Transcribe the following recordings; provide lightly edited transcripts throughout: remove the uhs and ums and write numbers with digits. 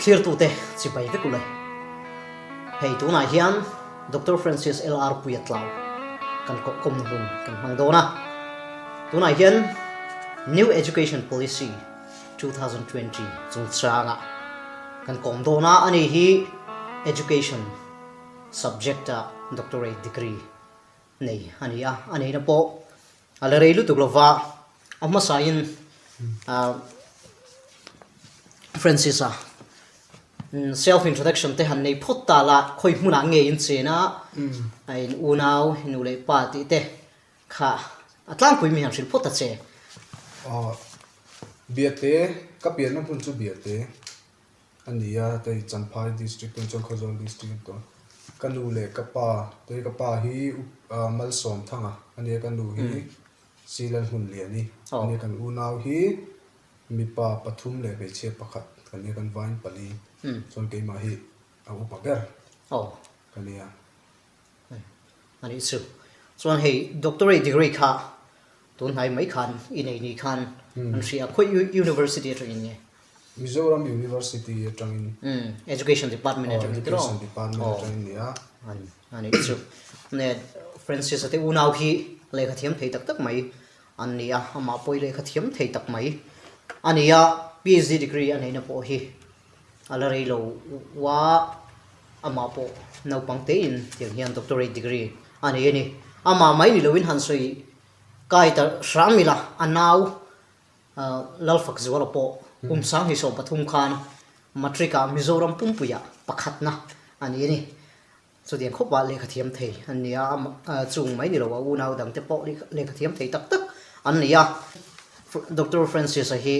Thlirtute chibai vek ule. Hei tunah hian Doctor Francis LR Puia Tlau kan kohkawmna hmun kan hmang dawn a. Tunah hian New Education Policy 2020 chungchangah kan kawm dawn a, ani hi Education subject-ah Doctorate degree nei a ni a, a neihna pawh a la rei lutuk lo va, a hmasain Francis-a self introduction te han nei phawt ta la, khawi hmunah nge in chen a, a in unau, i nu leh pa tih te kha a tlangpui mi han hrilh phawt ta che. Aw, Biate, ka pianna hmun chu Biate. A ni a, hei Champhai District tun chuan Khawzawl District a ni tawh a. Ka nu leh ka pa te hi ka pa hi Malsawm Thanga a ni a, ka nu hi Silan Hmunliani a ni a, kan unau hi mipa pathum leh hmeichhia pakhat kan ni a, kan vain pali chuan keimah hi a upa ber ka ni a. A nih chu. Chuan hei Doctorate degree kha Tun hnai mai khan i nei ni khan an hria a, khawi University atangin nge? Mizoram University atangin. Education Department atangin tiraw? Education Department atangin nia. A nih chu. Ne Francis a te unau hi lehkha thiam thei tak tak mai an ni a, amah pawh hi lehkha thiam thei tak mai a ni a, PhD degree a neihna pawh hi a la rei lo a, amah pawh naupang tein tiang hian doctorate degree a nei a ni. Amah mai ni loin han sawi Kai ta hram ila a nau Lalfak Zuala pawh kum 2013 khan Matric ah Mizoram pumpuiah pakhatna a ni a ni. Chutiang khawpah lehkha thiam thei an ni a, chung mai ni lo a unau dangte pawh lehkha thiam thei tak tak an ni a. Doctor Francis-a hi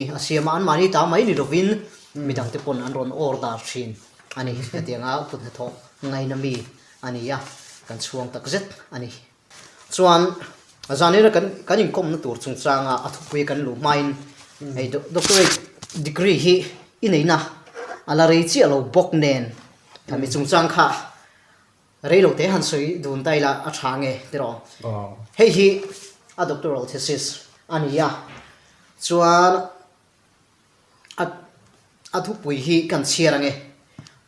A siam a, anmahni ta mai ni lovin midangte pawn an rawn order thin a ni. Hetianga kut hnathawh ngaina mi a ni a, kan chhuang tak zet a ni. Chuan zanira kan kan inkawmna tur chungchanga a thupui kan luh hmain hei doctorate degree hi i neihna a la rei chiah lo bawk nen khami chungchang kha Rei lo te han sawi dun ta ila a tha nge tiraw? Hei hi a doctoral thesis a ni a, chuan a a thupui hi kan chhiar ange,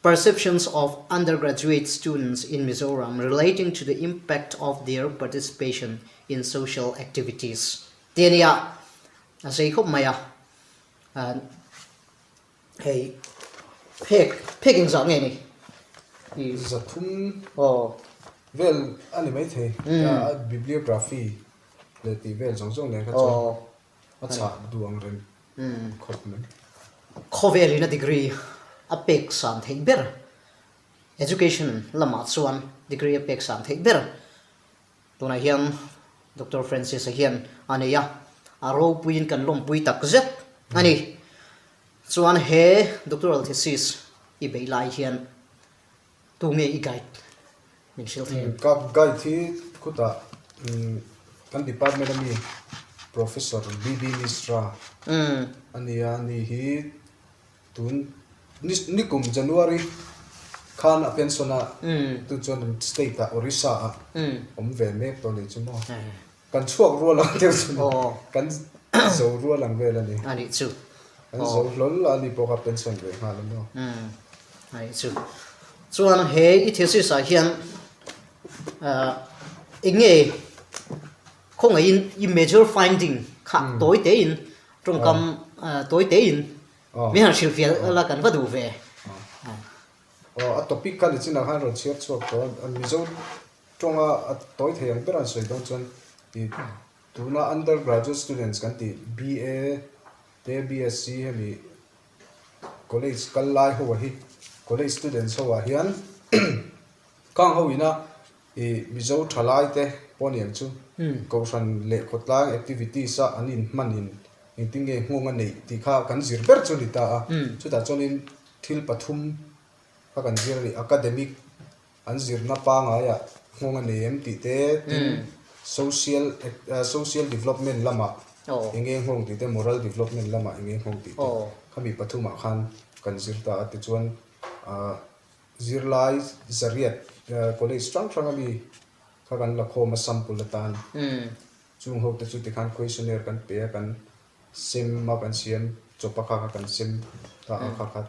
Perceptions of undergraduate students in Mizoram relating to the impact of their participation in social activities tih a ni a, a sei khawp mai a. Hei phek phek engzah nge ni? I zathum aw vel a ni maithei a bibliography leh tih vel zawng zawng nen kha chuan a chhah duh ang reng khawp mai. Khawvelin a degree a pek san theih ber education lamah chuan degree a pek san theih ber Tunah hian Doctor Francis-a hian a nei a, a ropuiin kan lawmpui tak zet a ni. Chuan he doctoral thesis i beih lai hian tu nge i guide min hrilh thei em? Ka guide hi khutah kan department ami Professor BB Mishra a ni a, ani hi Tun nikum January khan a pension a, tun chuan state ah Orissa ah awm ve mek tawh a nih chu maw. Kan chhuak rual ang deuh chu ni, kan zo rual ang vel a ni. A nih chu. Kan zo hlawl a ni pawh kha pension ve nghal a maw. A nih chu. Chuan he i thesis ah hian eng nge khawngaihin i major finding kha tawi tein tawngkam tawi tein Mi han hrilhfiah la kan va duh ve. Aw, a topic kha nichinah khan rawn chhiar chhuak tawh a, Mizo tawnga a tawi thei ang ber an sawi dawn chuan tih tuna undergraduate students kan tih BA te BSc hemi college kal lai ho ah hi college students ho ah hian khang ho ina. I Mizo thalaite pawh aniang chu Kohhran leh khawtlang activities a an inhmanin engtin nge nghawng a neih tih kha kan zir ber chu a ni ta a. Chutah chuanin thil pathum kha kan zir a ni, academic an zirna pangaiah nghawng a nei em tih te, tin social social development lamah eng nge nghawng tih te, moral development lamah eng nge nghawng tih te khami pathumah khan kan zir ta a. Tichuan ah Zirlai zariat college hrang hrang ami kha kan la khawm a sample atan chung ho te chu tikhan questionnaire kan pe a kan sem a kan siam chawp a kha kha kan sem ta a kha kha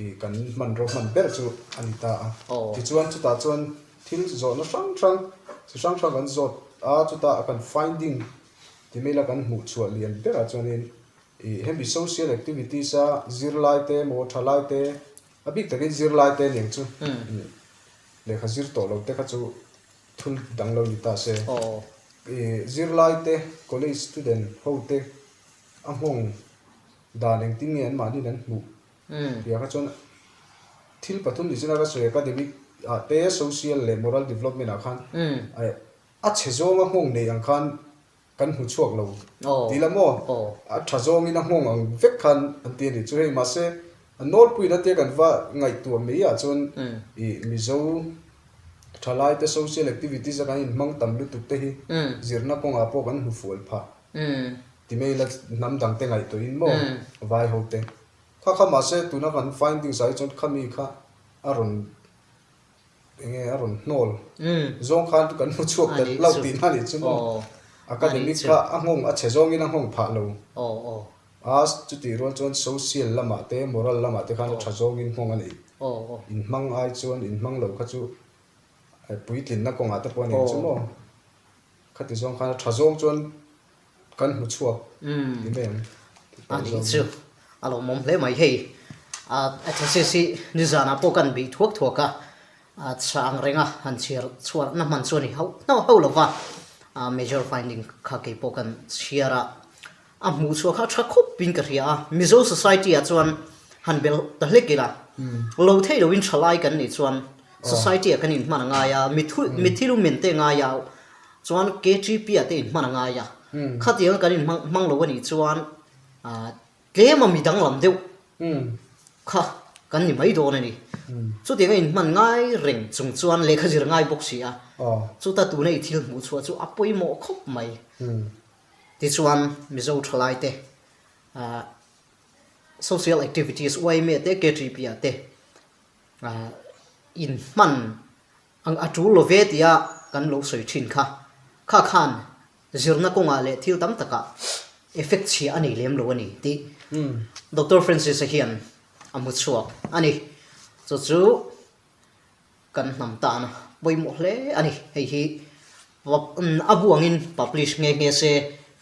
ih kan hmanraw hman ber chu a ni ta a tichuan chutah chuan thil zawhna hrang hrang chi hrang hrang kan zawt a chutah kan finding ti mai ila kan hmuh chhuah lian berah chuanin ih hemi social activities a zirlai te emaw thalai te A bik takin zirlai te aniang chu lehkha zir tawh lo te kha chu thul dang lo ni ta se. Zirlai te college student ho te a nghawng dan engtin nge an mahniin an hmuh tih ah kha chuan thil pathum ni chin a ka sawi academic ah te social leh moral development ah khan a chhe zawnga nghawng nei ang khan Kan hmu chhuak lo ti la maw? A tha zawngin a nghawng ang vek khan an ti a ni chu hei. Mahse, a nawlpuiin atia kan va ngaihtuah mai ah chuan ih Mizo thalaite social activities a kan inhmang tam lutuk te hi zirna kawngah pawh kan hmu fual phah ti mai ila hnam dang te ngaihtuahin maw vai ho te. Kha kha mahse tuna kan findings ah hi chuan khami kha a rawn Enge a rawn hnawl zawng khan kan hmu chhuak ta lo tih na nih chu maw? Academic kha a nghawng a chhe zawngin a nghawng phah lo. A chutih rual chuan social lamah te moral lamah te khan a tha zawngin nghawng a nei. Inhmang ai chuan inhmang lo kha chu puitlinna kawngah te pawh a nei chu maw? Khati zawng khan a tha zawng chuan kan hmu chhuak ti mai ang. A nih chu a lawmawm hle mai hei. A thesis hi nizanah pawh kan bih thuak thuak a, a chhang renga han chhiar chhuahna hman chu a ni hauh hauh hauh lo va, major finding kha kei pawh kan chhiar a, a hmuh chhuah kha a tha khawp in ka hria a, Mizo society ah chuan han bel ta hlek ila, lo theih loin tha lai kan nih chuan society ah kan inhman a ngai a, mitthi lumen te ngai a, Chuan KTP ah te inhman a ngai a, khatiang kan inhmang hmang lo a nih chuan tlem a mi danglam deuh kha kan ni mai dawn a ni. Chutiang a inhman ngai reng chung chuan lehkha zir ngai bawk si a, chuta tuna i thil hmuh chhuah chu a pawimawh khawp mai. Tichuan Mizo thalai te social activities yma te KTP ah te inhman Ang a tul lo ve tia kan lo sawi thin kha. Kha khan zirna kawngah leh thil tam takah effect chhia a nei lem lo a ni tih Doctor Francis-a hian a hmu chhuak a ni. Chu chu kan hnam tana pawimawh hle a ni. Hei hi a buangin publish nghe nghe se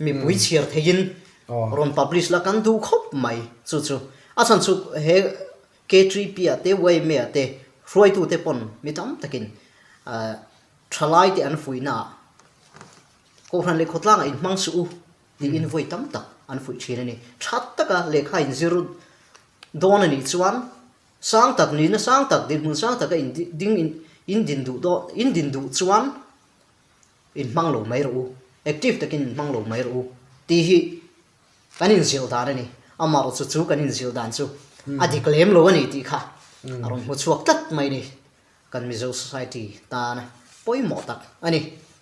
mipui chhiar theiin rawn publish la kan duh khawp mai. Chu chu a chhan chu he K3P-ah te, YMA-ah te hruaitute pawn mi tam takin thalaite an fuihnaah Kohhran leh khawtlangah inhmang suh u tiin vawi tam tak an fuih thin a ni. Tha taka lehkha inzir dawn a nih chuan sang tak nihna sang tak, dinhmun sang taka inding indin duh dawn indin duh chuan inhmang lo mai rawh u, active takin inhmang lo mai rawh u tih hi Kan inzilh dan a ni. Amaherawh chu chu kan inzilh dan chu a dik lem lo a ni tih kha a rawn hmu chhuak tlat mai ni. Kan Mizo society tana pawimawh tak a ni.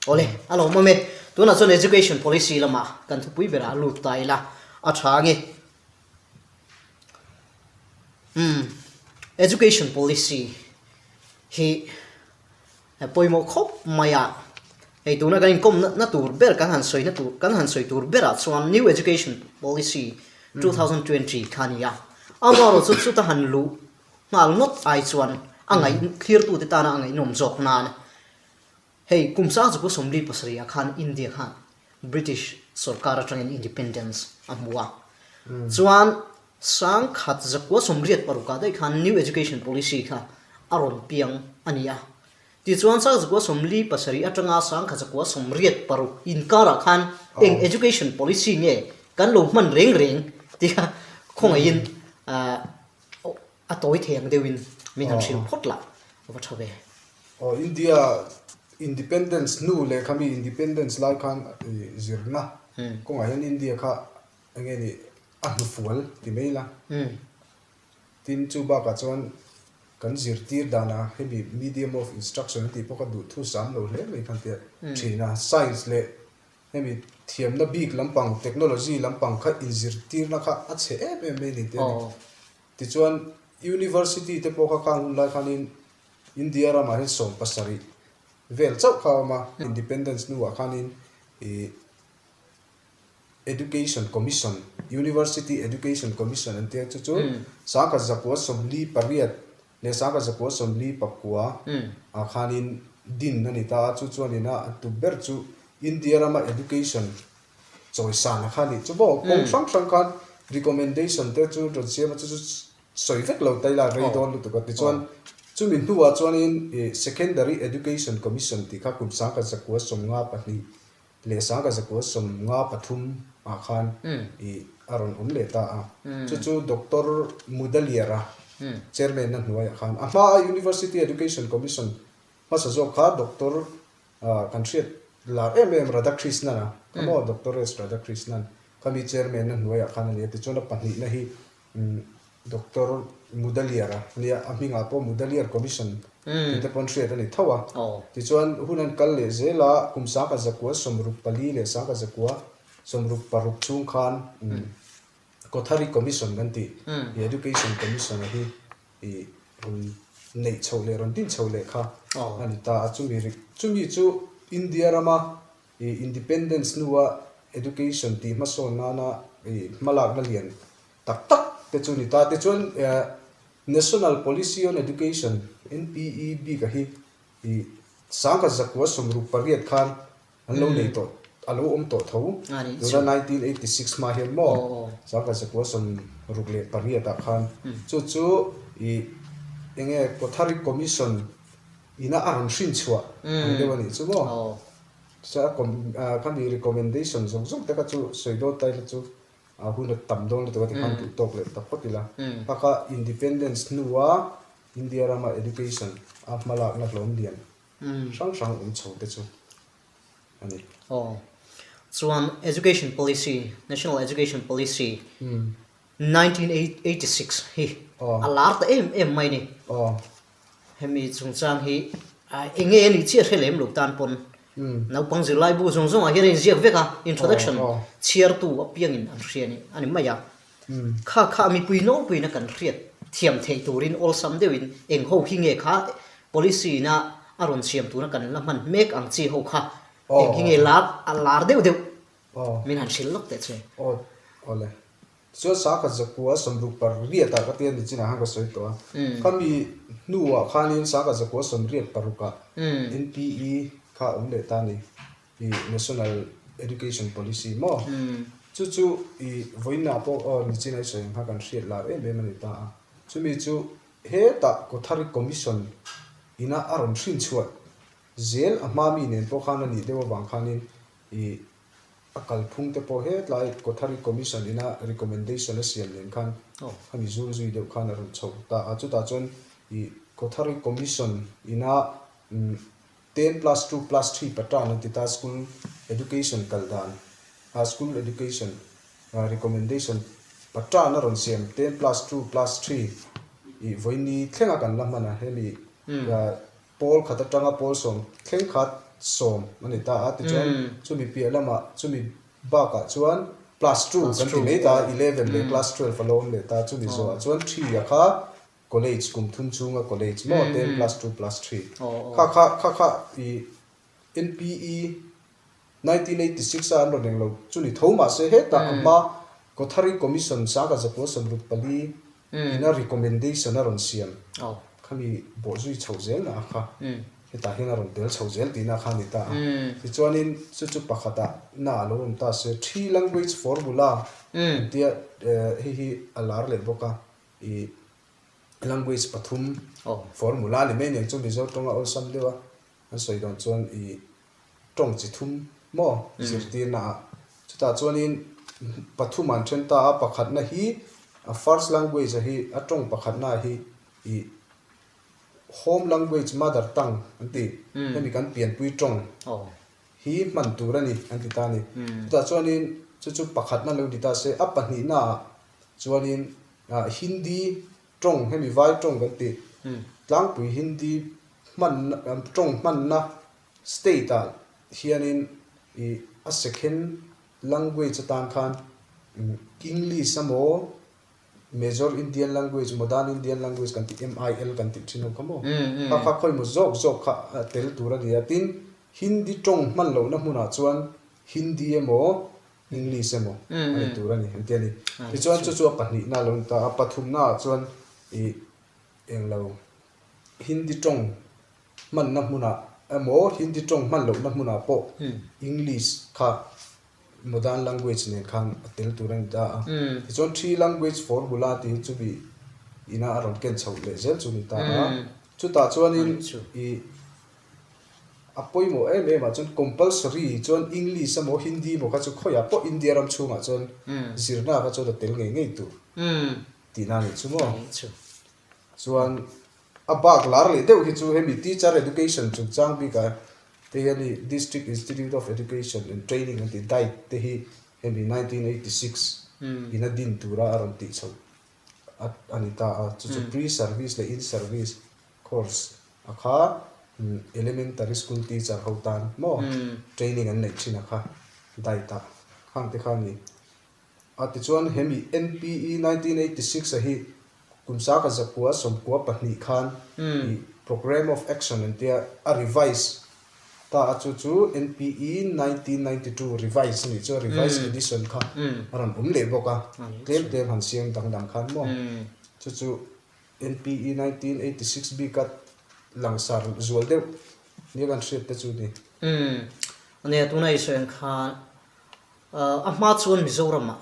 Awle, a lawmawm e. Tunah chuan education policy lamah kan thupui berah lut ta ila a tha ange. Umm, education policy hi Pawimawh khawp mai a, hei tuna kan inkawm na tur ber kan han sawi na tur kan han sawi tur berah chuan New Education Policy 2020 kha a ni a, amaherawh chu chuta han luh nghal ngawt ai chuan a ngaih thlirtute tana a ngaihnawm zawk nan hei kum sang chu 47 ah khan India khan British sorkar atangin independence a hmu a, chuan Sangkhat zakua 86 ah daih khan New Education Policy kha a rawn piang a ni a. Tichuan sang zakua 47 atanga sangkhat zakua 86 inkarah khan eng Education Policy nge kan lo hman reng reng tih kha khawngaihin a tawi thei ang deuhin min han hrilh phawt lah a va tha ve. Aw India. Independence hnu leh kha mi Independence lai khan zirna kawngah hian India kha eng nge ni a hnufual ti mai ila. Tin, chu bakah chuan kan zirtir danah hemi medium of instruction an tih pawh kha duhthu sam lo hle mai khan tia thin a. Science leh hemi thiamna bik lampang technology lampang kha inzirtirna kha a chhe em em mai a ni tih a ni. Tichuan University te pawh kha khang hun lai khanin India ramah hian 70 vel chauh kha a awm a, Independence hnuah khanin ih Education Commission, University Education Commission an tia chu chu 1948 leh 1949 ah khanin din a ni ta a, chu chuanin a tuk ber chu India rama Education chawisan a kha nih chu maw kawng hrang hrang khan recommendation te chu rawn siam a chu chu sawi vek lo ta ila rei dawn lutuk a tichuan chumi hnuah chuanin ih Secondary Education Commission tih kha kum 1952 leh 1953 ah khan ih a rawn awm leh ta a chu chu Doctor Mudaliar a chairman na hnuaiah khan a hmaa University Education Commission hmasa zawk kha Doctor Kan hriat lar em em Radhakrishnan a, ka maw Doctor S Radhakrishnan kha mi chairman na hnuaiah khan a ni a, tichuan a pahnihna hi Doctor Mudaliar a nia, a hmingah pawh Mudaliar Commission tih te pawn hriat a ni tho a. Tichuan hun an kal leh zel a, kum 1964 leh 1966 chhung khan Kothari Commission kan tih, Education Commission a hi I rawn neih chhoh leh rawn din chhoh leh kha a ni ta a, chumi ri chumi chu India rama i independence hnua education tih hmasawn nana i hmalakna lian tak tak te chu ni ta. Tichuan National Policy on Education, NPE, bik a hi i 1968 khan An lo nei tawh, a lo awm tawh tho. Tuna 1986 hma hian maw 1968 ah khan chu chu i eng nge Kothari Commission ina a rawn hrin chhuah ang deuh a nih chu maw. Chuan a khami recommendation zawng zawng te kha chu sawi dawn ta ila chu a hun a tam dawn lutuk a tikhan duh tawk leh ta phawt ila. Kha kha independence hnua India rama education a hmalakna hlawm lian hrang hrang awm chho te chu a ni. Aw. Chuan Education Policy, National Education Policy, 1986 hi a lar ta em em mai ni. Aw. Hemi chungchang hi eng nge a nih chiah hre lem lo tan pawn naupang zirlai bu zawng zawngah hian a inziak vek a, introduction chhiartu apiangin an hria a ni mai a. Kha kha mipui nawlpuina kan hriat thiam theih turin awlsam deuhin eng ho hi nge kha policy ina a rawn siam tura kan la hman mek ang chi ho kha eng hi nge lar a lar deuh deuh min han hrilh lawk teh che. Aw awle. Chuan sakhat zakua 68 ah ka tia ni chinah khan ka sawi tawh a. Khami hnuah khanin sakhat zakua 86 ah NPE kha a awm leh ta a ni. I National Education Policy maw? Chu chu i vawiinah pawh aw nichin a i sawi ang kha kan hriat lar em em a ni ta a. Chumi chu hetah Kothari Commission ina a rawn hrin chhuah zel a hma mi nen pawh khan a nih deuh avang khanin i a kalphung te pawh hetlai Kothari Commission ina recommendation a siam nen khan khami zul zui deuh khan a rawn chho ta a. Chutah chuan i Kothari Commission ina Ten plus two plus three pattern an ti ta school education kal dan ah school education recommendation pattern a rawn siam ten plus two plus three ih vawiini thleng a kan la hman a hemi pawl khat atanga pawl sawm thleng khat sawm a ni ta a tichuan chumi piah lamah chumi bakah chuan plus two kan ti mai ta 11 leh class 12 a lo awm leh ta chumi zawhah chuan three a kha College kum thum chhunga college maw ten plus two plus three kha kha kha kha i NPE 1986 a an rawn eng lo chu ni tho mahse hetah a hma Kothari Commission 1964 ina recommendation a rawn siam khami bawhzui chho zel na a kha hetah hian a rawn tel chho zel tihna kha a ni ta a. Tichuanin chu chu pakhatah na a lo awm ta se three language formula an tia hei hi a lar leh bawk a. I language pathum formula ni mai nen chu Mizo tawnga awlsam deuh a an sawi dawn chuan i tawng chi thum maw zirtirna ah chutah chuanin pathum an then ta a pakhatna hi a first language a hi a tawng pakhatna hi i. Home language, mother tongue an ti, hemi kan pianpui tawng hi hman tur a ni an ti ta a ni. Chutah chuanin chu chu pakhatna lo ni ta se, a pahnihnaah chuanin Hindi tawng hemi vai tawng kan tih tlangpui Hindi hmanna tawng hmanna state ah hianin ih a second language atan khan English emaw Major Indian Language, Modern Indian Language kan tih MIL kan tih thin ho kha maw? Kha kha khawimaw zawk zawk kha a tel tur a ni a. Tin, Hindi tawng hman lohna hmunah chuan Hindi emaw English emaw a ni tur a ni an ti a ni. Tichuan chu chu a pahnihna a lo ni ta a. Pathumnaah chuan ih englo Hindi tawng hmanna hmunah emaw Hindi tawng hman lohna hmunah pawh English kha Modern language nen khan a tel tur a ni ta a. Tichuan three language formula tih hi chumi ina a rawn ken chhoh leh zel chu a ni ta a. Chutah chuanin ih a pawimawh em em ah chuan compulsory chuan English emaw Hindi emaw kha chu khawiah pawh India ram chhungah chuan zirna kha chuan a tel ngei ngei tur tihna a nih chu maw. Chuan A bak lar leh deuh hi chu hemi Teacher Education chungchang bikah te hian i District Institute of Education and Training an tih DIET te hi hemi 1986 in a din tura a rawn tih chhoh a ni ta a. Chu chu Pre-Service leh In-Service course a kha Elementary School teacher ho tan maw training an neih thin a kha DIET ah khang te kha a ni. A tichuan hemi NPE 1986 a hi kum saka zakua 92 khan i Programme of Action an tia a revise ta a chu chu NPE 1992 revise a nih chu a revise edition kha a rawn awm leh bawk a tlem tlem han siam dangdang khan maw chu chu NPE 1986 bika langsar zual deuh nia kan hriat te chu ni. Nia tuna i sawi ang khan A hma chuan Mizoramah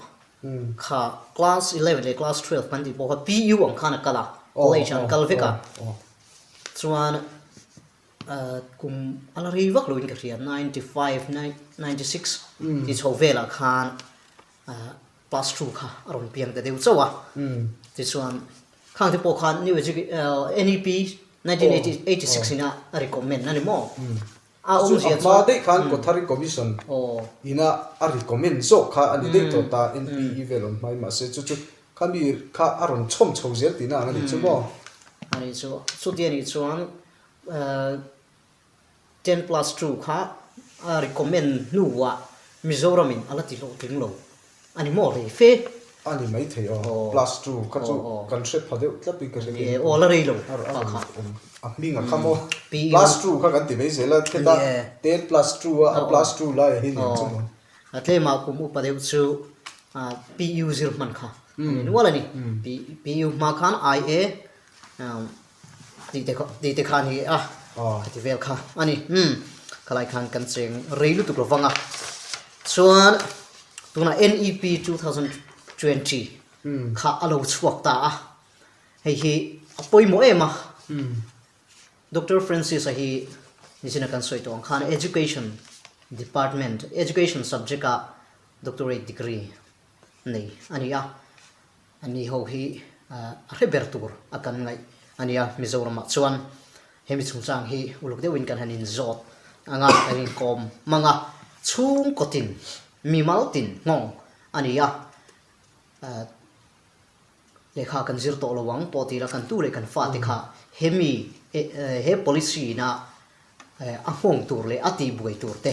kha class 11 leh class 12 kan tih pawh kha PU ang khan a kal a, college ah an kal vek a. Chuan kum a la rei vak loin ka hria, 95, 96 tih chho velah khan class 2 kha a rawn piang ta deuh chauh a. Tichuan Khang te pawh khan New NEP 1986 ina a recommend a ni maw? A awmzia chu. A hma daih khan Kothari Commission ina a recommend zawk kha a ni daih tawh ta, NPE vel awm hmai mahse chu chu khami kha a rawn chhawm chho zel tihna ang a nih chu maw? A nih chu. Chuti a nih chuan 10+2 kha a recommend hnuah Mizoramin a la ti hlawhtling lo a ni maw rei fe? A ni maithei aw, plus two kha chu kan hre pha deuh tlat in ka hre ni. Aw la rei lo kha kha. A hming a kha maw? Plus two kha kan ti mai zel a, kheta 10+2 a, a plus two lai a hi ni ang chu maw? A tlemah kum upa deuh chu PU zir hman kha a ni nual a ni. PU hma khan IA Tih te kha tih te kha a ni a, khati vel kha a ni. Umm khalai khan kan cheng rei lutuk lo vang a. Chuan tunah NEP 2020 kha a lo chhuak ta a, hei hi a pawimawh em a. Doctor Francis-a hi nichina kan sawi tawh ang khan Education Department, Education subject-ah Doctorate degree nei a ni a. Ani ho hi a hre ber tur a kan ngaih a nia Mizoramah chuan hemi chungchang hi uluk deuhin kan han inzawt anga kan inkawm mang a, chhungkaw tin mimal tin nghawng a ni a, lehkha kan zir tawh lo ang pawh tila kan tu leh kan fate kha hemi he policy ina a nghawng tur leh a tihbuai tur te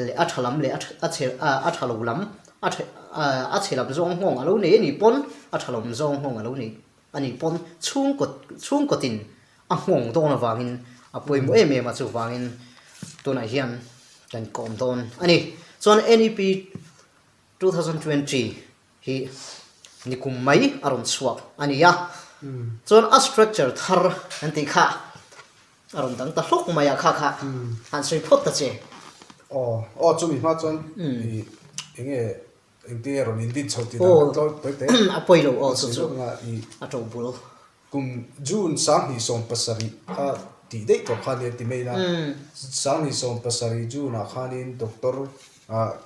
leh a tha lam leh a chhe a tha lo lam a tha a chhe lam zawng nghawng a lo nei a nih pawn a tha lam zawng nghawng a lo nei a nih pawn chhungkaw chhungkawtin a nghawng dawn avangin a pawimawh em em a chuvangin tunah hian kan kawm dawn a ni. Chuan NEP 2020 hi nikum mai a rawn chhuak a ni a chuan a structure thar an tih kha A rawn dang ta hlawk mai a kha kha han sawi phawt ta che. Aw aw chumi hma chuan i enge engtin nge rawn indin chho tih dan kan tlawi tawi te. A pawi lo aw chu chu a to bul. Kum June 2017 kha tih daih tawh kha nia ti mai ila 2017 June ah khanin Doctor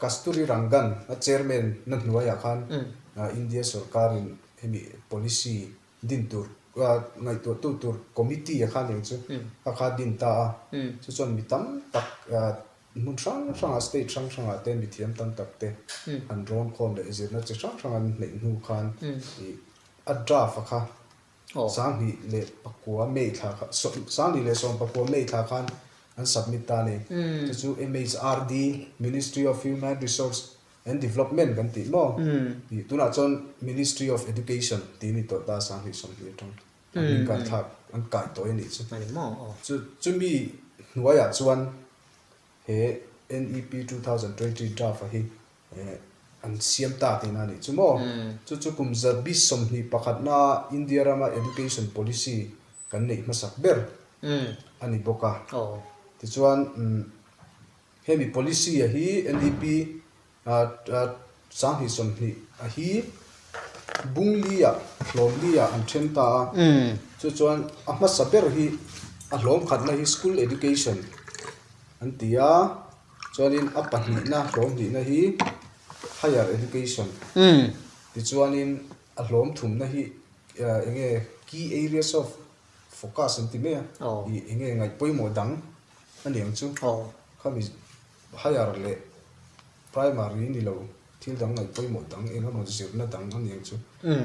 Kasturi Rangan a chairman na hnuaiah khan India sorkarin hemi policy din tur. Ngaihtuahtu tur committee a kha aniang chu a kha din ta a, chu chuan mi tam tak hmun hrang hrangah state hrang hrangah te mi thiam tam tak te an rawn khawm leh zirna chi hrang hrang an hneih hnu khan ih a draft a kha 2009 May thla kha 2019 May thla khan an submit ta a ni. Chu chu MHRD, Ministry of Human Resource And development kan tih maw? Ih tunah chuan Ministry of Education tih a ni tawh ta 2020 atang a hming kan thlak an kai tawh a nih chu. Chu chumi hnuaiah chuan he NEP 2020 draft a hi an siam ta tihna a nih chu maw? Chu chu kum 2021 na India rama education policy kan neih hmasak ber a ni bawk a. Tichuan Hemi policy a hi NDP 2020 a hi Bungli ah hlawmli ah an then ta a, chu chuan a hmasa ber hi a hlawm khatna hi school education an ti a, chuanin a pahnihna hlawm hnihna hi higher education tichuanin a hlawm thumna hi eng nge key areas of focus an ti mai a, ih eng nge ngaih pawimawh dang. A ni ang chu. Khami higher leh primary ni lo thil dang ngaih pawimawh dang eng emaw zirna dang a ni ang chu.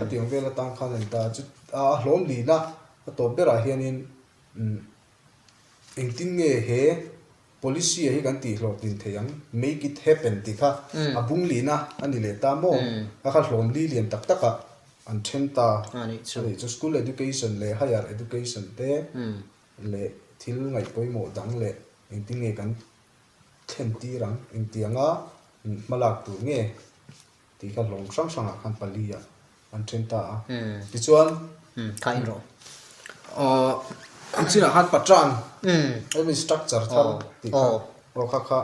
A tiang vel atang khan a ni ta. Chu a hlawm lina a tawp berah hianin engtin nge he policy a hi kan tih hlawhtlin thei ang make it happen tih kha a bung lina a ni leh ta maw? A kha hlawm li lian tak takah an then ta a nih chu. School education leh higher education te leh thil ngaih pawimawh dang leh engtin nge kan thlen tir ang, engtianga hmalak tur nge tih kha hlawm hrang hrangah khan pali ah an then ta a. Tichuan aw an chinah khan patran hemi structure thar tih kha aw kha kha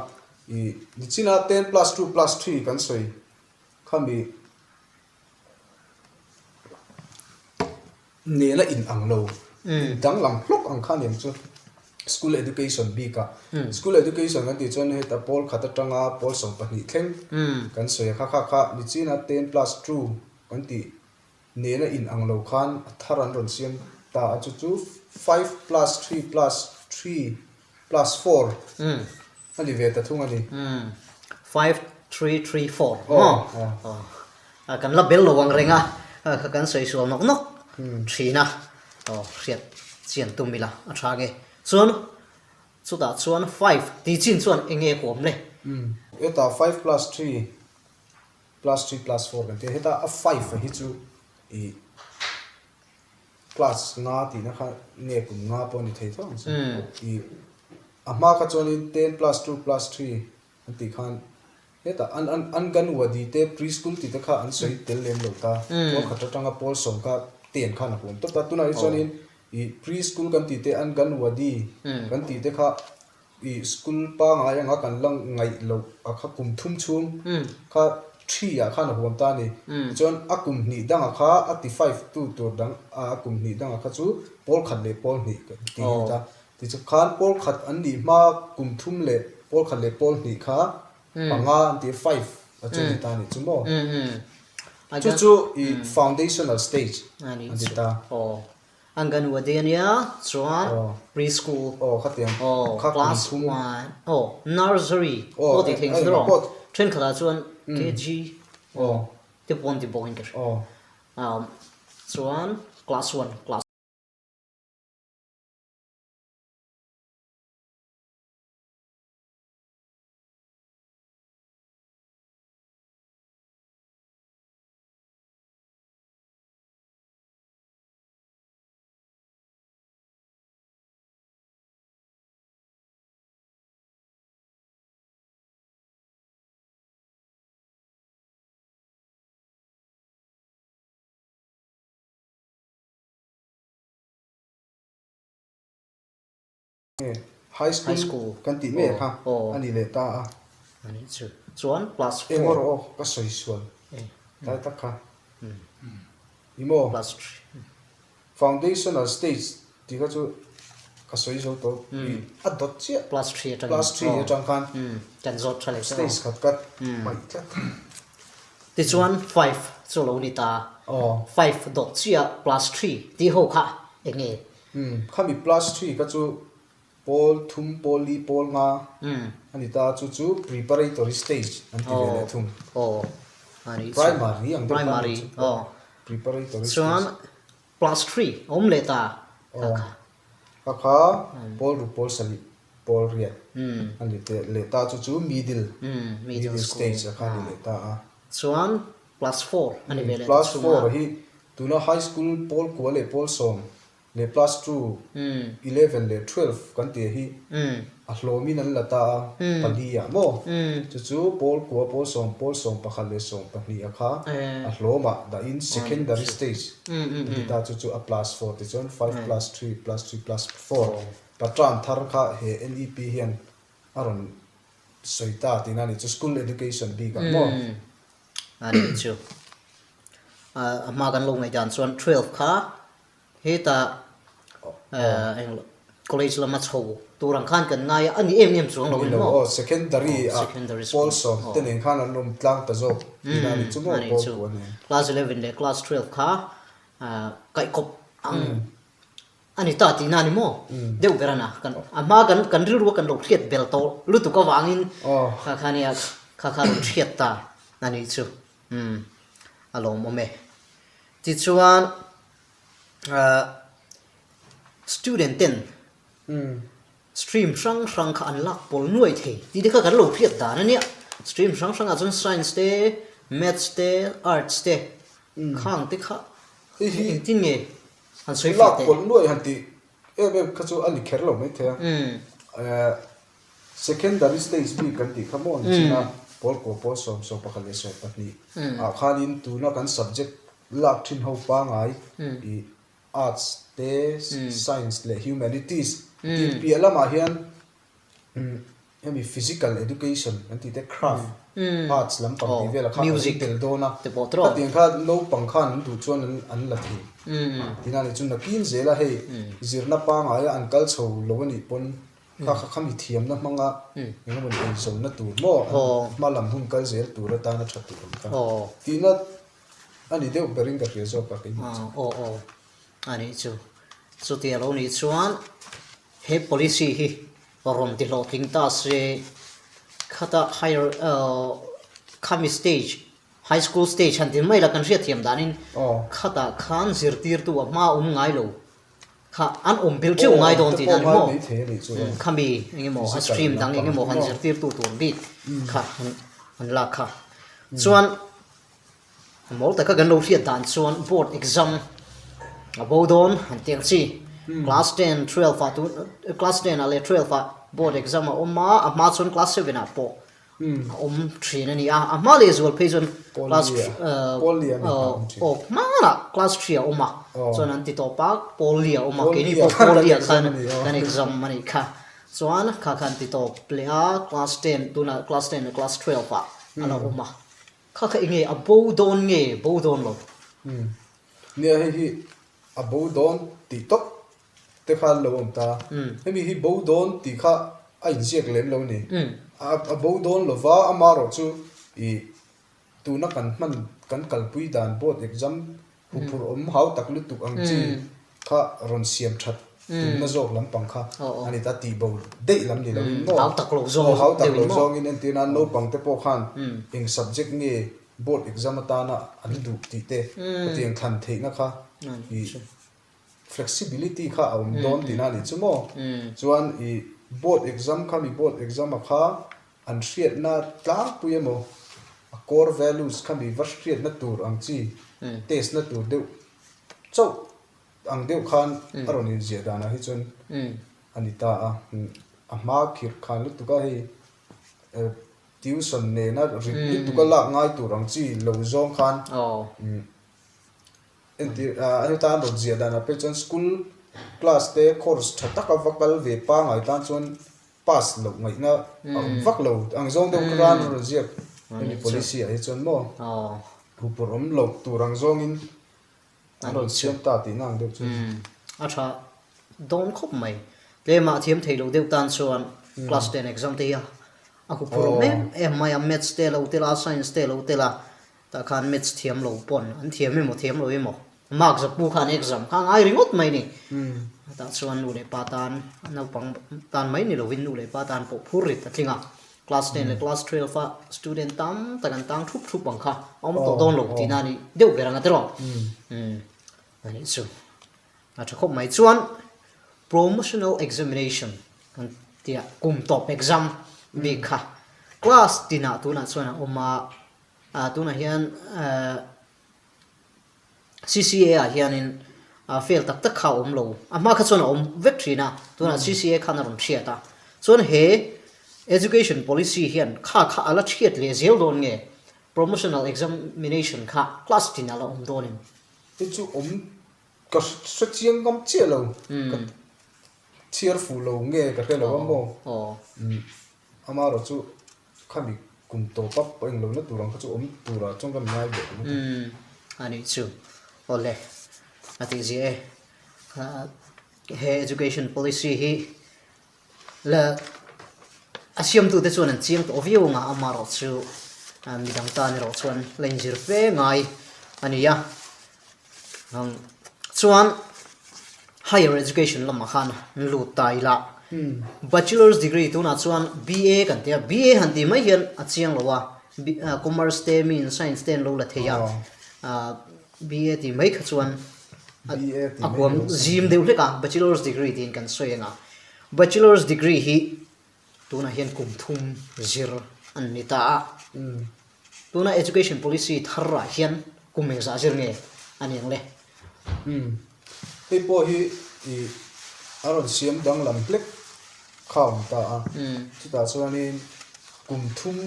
ih nichina 10+2+3 kan sawi khami Nena in ang lo, in danglam hlawk ang kha nen chu school education bik ah school education kan tih chuan heta pawl khat atanga pawl 12 thleng kan sawi a kha kha kha nichina 10+2 kan tih nena in ang lo khan a thar an rawn siam ta a chu chu 5+3+3+4 A ni ve ta thung a ni. Umm 5334 maw? Aw kan la bel lo ang reng a, kha kan sawi sual nawk nawk thin a, aw hriat chian tum ila a tha nge. Chuan chutah chuan five tih chin chuan eng nge huam le? Umm hetah 5+3+3+4 kan ti a, heta a five a hi chu ih Class nga tihna kha nge kum nga pawh a ni thei tho ang chu. Ih a hma kha chuanin 10+2+3 an tih khan hetah an an Anganwadi te pre-school tih te kha an sawi tel lem lo ta. Pawl khat atanga pawl sawm kha ten khan a huam tawp a. Tunah hi chuanin ih pre-school kan tih te Anganwadi kan tih te kha Ih school pangai anga kan la ngaih loh a kha kum thum chhung kha three ah khan a huam ta a ni. Tichuan a kum hnih dangah kha a ti five tu tur dang a kum hnih dangah kha chu pawl khat leh pawl hnih tih a ni ta. Tichuan khan pawl khat an nih hma kum thum leh pawl khat leh pawl hnih kha panga an ti a five a chu ni ta a nih chu maw. Chu chu ih foundational stage a ni ta. Anganwadi a nia chuan pre-school aw class one aw nursery pawh tih thleng chu rawh thenkhatah chuan KG aw te pawh an ti bawk in ka hria chuan class one class. High school kan tih mek kha a ni leh ta a. Chuan class 4. Eng erawh aw ka sawi sual tlai tak kha. I maw? Foundational stage tih kha chu ka sawi zo tawh i a dawt chiah. Class 3 atangin. Class 3 atang khan. Kan zawt tha leh stage khat ka paih tlat. Tichuan 5 chu lo ni ta. 5 dawt chiah plus 3 tih ho kha eng nge? Umm khami plus 3 kha chu pawl thum pawl li pawl nga a ni ta chu chu preparatory stage an ti ve leh thung. Primary ang deuh khan ni chu preparatory stage. Chuan plus 3 a awm leh ta kha kha. Kha kha pawl ruk pawl sarih pawl riat a ni teh leh ta chu chu middle middle stage a kha a ni leh ta a. Chuan plus 4 a ni ve leh ta Plus 4 hi tuna high school pawl kua leh pawl sawm leh plus 2, 11 leh 12 kan tih hi a hlawmin an la ta a pali ah maw chu chu pawl kua pawl sawm pawl 11 leh 12 a kha a hlawmah dahin secondary stage an ti ta chu chu a plus 4 tichuan 5 plus 3 plus 3 plus 4 patran thar kha he NEP hian a rawn sawi ta tihna a ni chu school education bikah maw. A nih chu a hma kan lo ngaihdan chuan 12 kha Hetah eng college lama chho tur ang khan kan ngai a, a ni em em chuang lo in maw? Aw, secondary ah pawl sawm te nen khan an awm tlang ta zawk tihna a ni chu maw pawl pawh a ni. Class 11 leh class 12 kha kaihkawp ang a ni ta tihna a ni maw? Deuh ber a na, a hma kan rilru a kan lo hriat bel tawh lutuk avangin kha kha nia kha kha rawn hriat ta a nih chu, a lawmawm e. Tichuan. Student ten stream hrang hrang kha an lak pawl nuai thei tih te kha kan lo hriat dan a nia. Stream hrang hrangah chuan science te, maths te, arts te khang te kha engtin nge han sawi fiah teh. Lak pawl nuai han tih em em kha chu a ni kher lo maithei a. Secondary stage bik kan tih kha maw ni chin a, pawl kua pawl sawm sawm pakhat leh sawm pahnih ah khanin tuna kan subject lak thin ho pangai ih arts te science leh humanities tih piah lamah hian hemi physical education kan tih te craft arts lampang tih velah khan an tel dawn a, khatiang kha naupang khan an duh chuan an la thei tihna a nih chu nakin zela hei zirna pangaia an kal chho lo a nih pawn Kha kha khami thiamna hmanga eng emaw eizawnna tur maw an hma lam hun kal zel tur atana tha tur ang kha tihna a ni deuh berin ka hria zawk a keimah chu. Aw aw a nih chu. Chuti a lo nih chuan he policy hi rawn ti hlawhtling ta se khata higher khami stage high school stage han ti mai la kan hriatthiam danin khatah khan zirtirtu a hma awm ngai lo Kha an awm bil teuh ngai dawn tih na ni maw? Khami eng emaw a stream dang eng emaw han zirtirtu tur bik kha an lak kha. Chuan mawl taka kan lo hriat dan chuan board exam a bo dawn han tih ang chi. Class 10, 12 ah tun class 10 ah leh 12 ah board exam a awm a, a hma chuan class 7 ah pawh a awm thin a ni a, a hma leh zual phei chuan class aw hmanah class 3 a awm a, chuan an ti tawp a, pawl li a awm a, keini pawh pawl li ah khan kan exam a nih kha, chuan kha khan ti tawp leh a class 10 tunah class 10 leh class 12 ah a lo awm a, kha kha enge a bo dawn nge bo dawn lo? Nia hei hi a bo dawn tih tawp te kha an lo awm ta. Hemi hi bo dawn tih kha a inziak lem lo a ni. A bo dawn lova amaherawh chu ih tuna kan hman kan kalpui dan board exam huphurh awm hau tak lutuk ang chi kha rawn siam that tumna zawk lampang kha a ni ta tih bo daih lam ni loin maw? Hau tak lo zawng hau tak lo zawngin entir nan naupang te pawh khan eng subject nge board exam atana an duh tih te hetiang thlan theihna kha ih Flexibility kha a awm dawn tihna a nih chu maw? Chuan i board exam kha mi board exam a kha an hriatna tlangpui emaw a core values kha mi va hriatna tur ang chi test na tur deuh chauh ang deuh khan a rawn inziah danah hi chuan a ni ta a. A hma khirh khan lutuk a hei tuition nena rit lutuk a lak ngai tur ang chi lo zawng khan Entir a heta an rawn ziah danah pawh chuan school class te course tha taka va kal ve pangai tan chuan pass loh ngaihna a awm vak lo ang zawng deuh kha an rawn ziak hemi policy ah hi chuan maw huphurh awm loh tur ang zawngin an rawn siam ta tihna ang deuh chu. A tha dawn khawp mai. Tlema thiam thei lo deuh tan chuan class 10 exam te hi a huphurh awm em em mai a, maths te lo tel a, science te lo tel a. Tah khan maths thiam lo pawn an thiam emaw thiam lo emaw mark zapu khan exam kha a ngai ringawt mai ni. Tah chuan nu leh pa tan naupang tan mai ni lovin nu leh pa tan pawh phur rit a tling a. Class ten leh class 12 a student tam tak an tang thup thup ang kha a awm tawh dawn lo tihna a ni deuh ber ang a tiraw. A nih chu a tha khawp mai. Chuan promotional examination kan tia kum tawp exam bik kha class tinah tunah chuan a awm a, ah tunah hian eh CCA ah hianin ah fail tak tak kha a awm lo a hma kha chuan a awm vek thin a tunah CCA khan a rawn hriat a chuan he education policy hian kha kha a la hriat leh zel dawn nge promotional examination kha class tinah a la awm dawn em? Hei chu awm ka hre chiang ngam chiah lo ka chhiar fuh lo nge ka hre lo a maw amaherawh chu khami kum tawp a pawh englo na tur ang kha chu awm turah chuan ka ngai ve ang a nih chu awle a tih zia e he education policy hi La a siamtute chuan an chiang tawh viau anga amaherawh chu midang tan erawh chuan la inzir fe ngai a ni a. Chuan higher education lamah khan an lut ta ila bachelor's degree tunah chuan BA kan ti a, BA han tih mai hian a chiang lo a, commerce te miin science te an lo la thei a, BA tih mai kha chuan a huam zim deuh hlek a, bachelor's degree tiin kan sawi ang a. Bachelor's degree hi tunah hian kum thum zir an ni ta a. Tuna education policy tharah hian kum engzah zir nge a ni ang le? Hei pawh hi ih a rawn siam danglam hlek kha a awm ta a. Chutah chuanin kum thum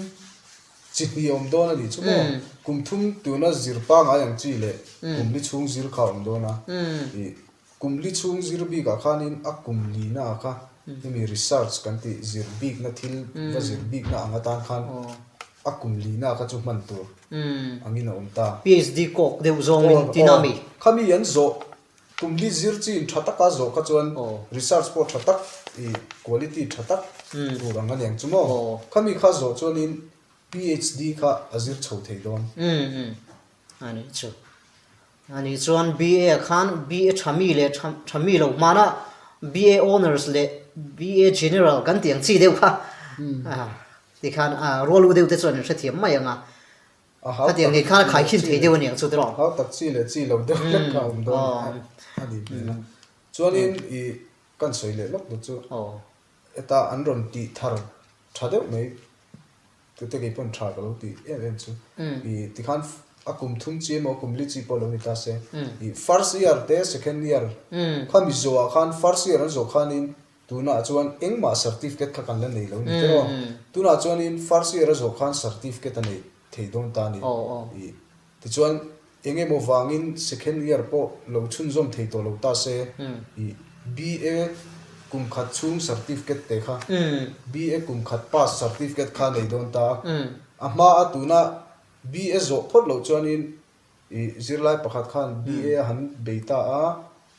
Chi hnih a awm dawn a nih chu maw? Kum thum tuna zir pangai ang chi leh kum li chhung zir kha a awm dawn a. Ih, kum li chhung zir bikah khanin a kum lina ah kha hemi research kan tih zir bikna thil va zir bikna ang atan khan a kum lina ah kha chu hman tur angin a awm ta. PhD kawk deuh zawngin tina mi? Khami an zawh Kum li zir chin tha taka zawh kha chuan research pawh tha tak ih quality tha tak tur ang a ni ang chu maw? Khami kha zawh chuanin PhD kha a zir chho thei dawn. Umm a nih chu. A nih chuan BA ah khan BA tha mi leh tha tha mi lo hmana BA Honours leh BA General kan tih ang chi deuh kha tikhan rual u deuh te chuan in hrethiam mai ang a. Khatiang ngei khan a khaikhin thei deuh a niang chu tiraw? Hau tak chi leh chi lo deuh hlek kha a awm dawn a nih hmel a. Chuanin i kan sawi leh lawk duh chu heta an rawn tih thar tha deuh mai tute kei pawn tha ka lo tih em em chu i tikhan a kum thum chi emaw kum li chi pawh lo ni ta se i first year te second year khami zawhah khan first year an zawh khanin Tunah chuan engmah certificate kha kan la nei lo ni tiraw? Tunah chuanin first year a zawh khan certificate a nei thei dawn ta a ni. Ih, tichuan eng emaw vangin second year pawh lo chhunzawm thei tawh lo ta se, ih, BA kum khat chhung certificate te kha, BA kum khat pass certificate kha a nei dawn ta a. A hmaa tuna BA zawh phawt loh chuanin I zirlai pakhat khan BA a han bei ta a,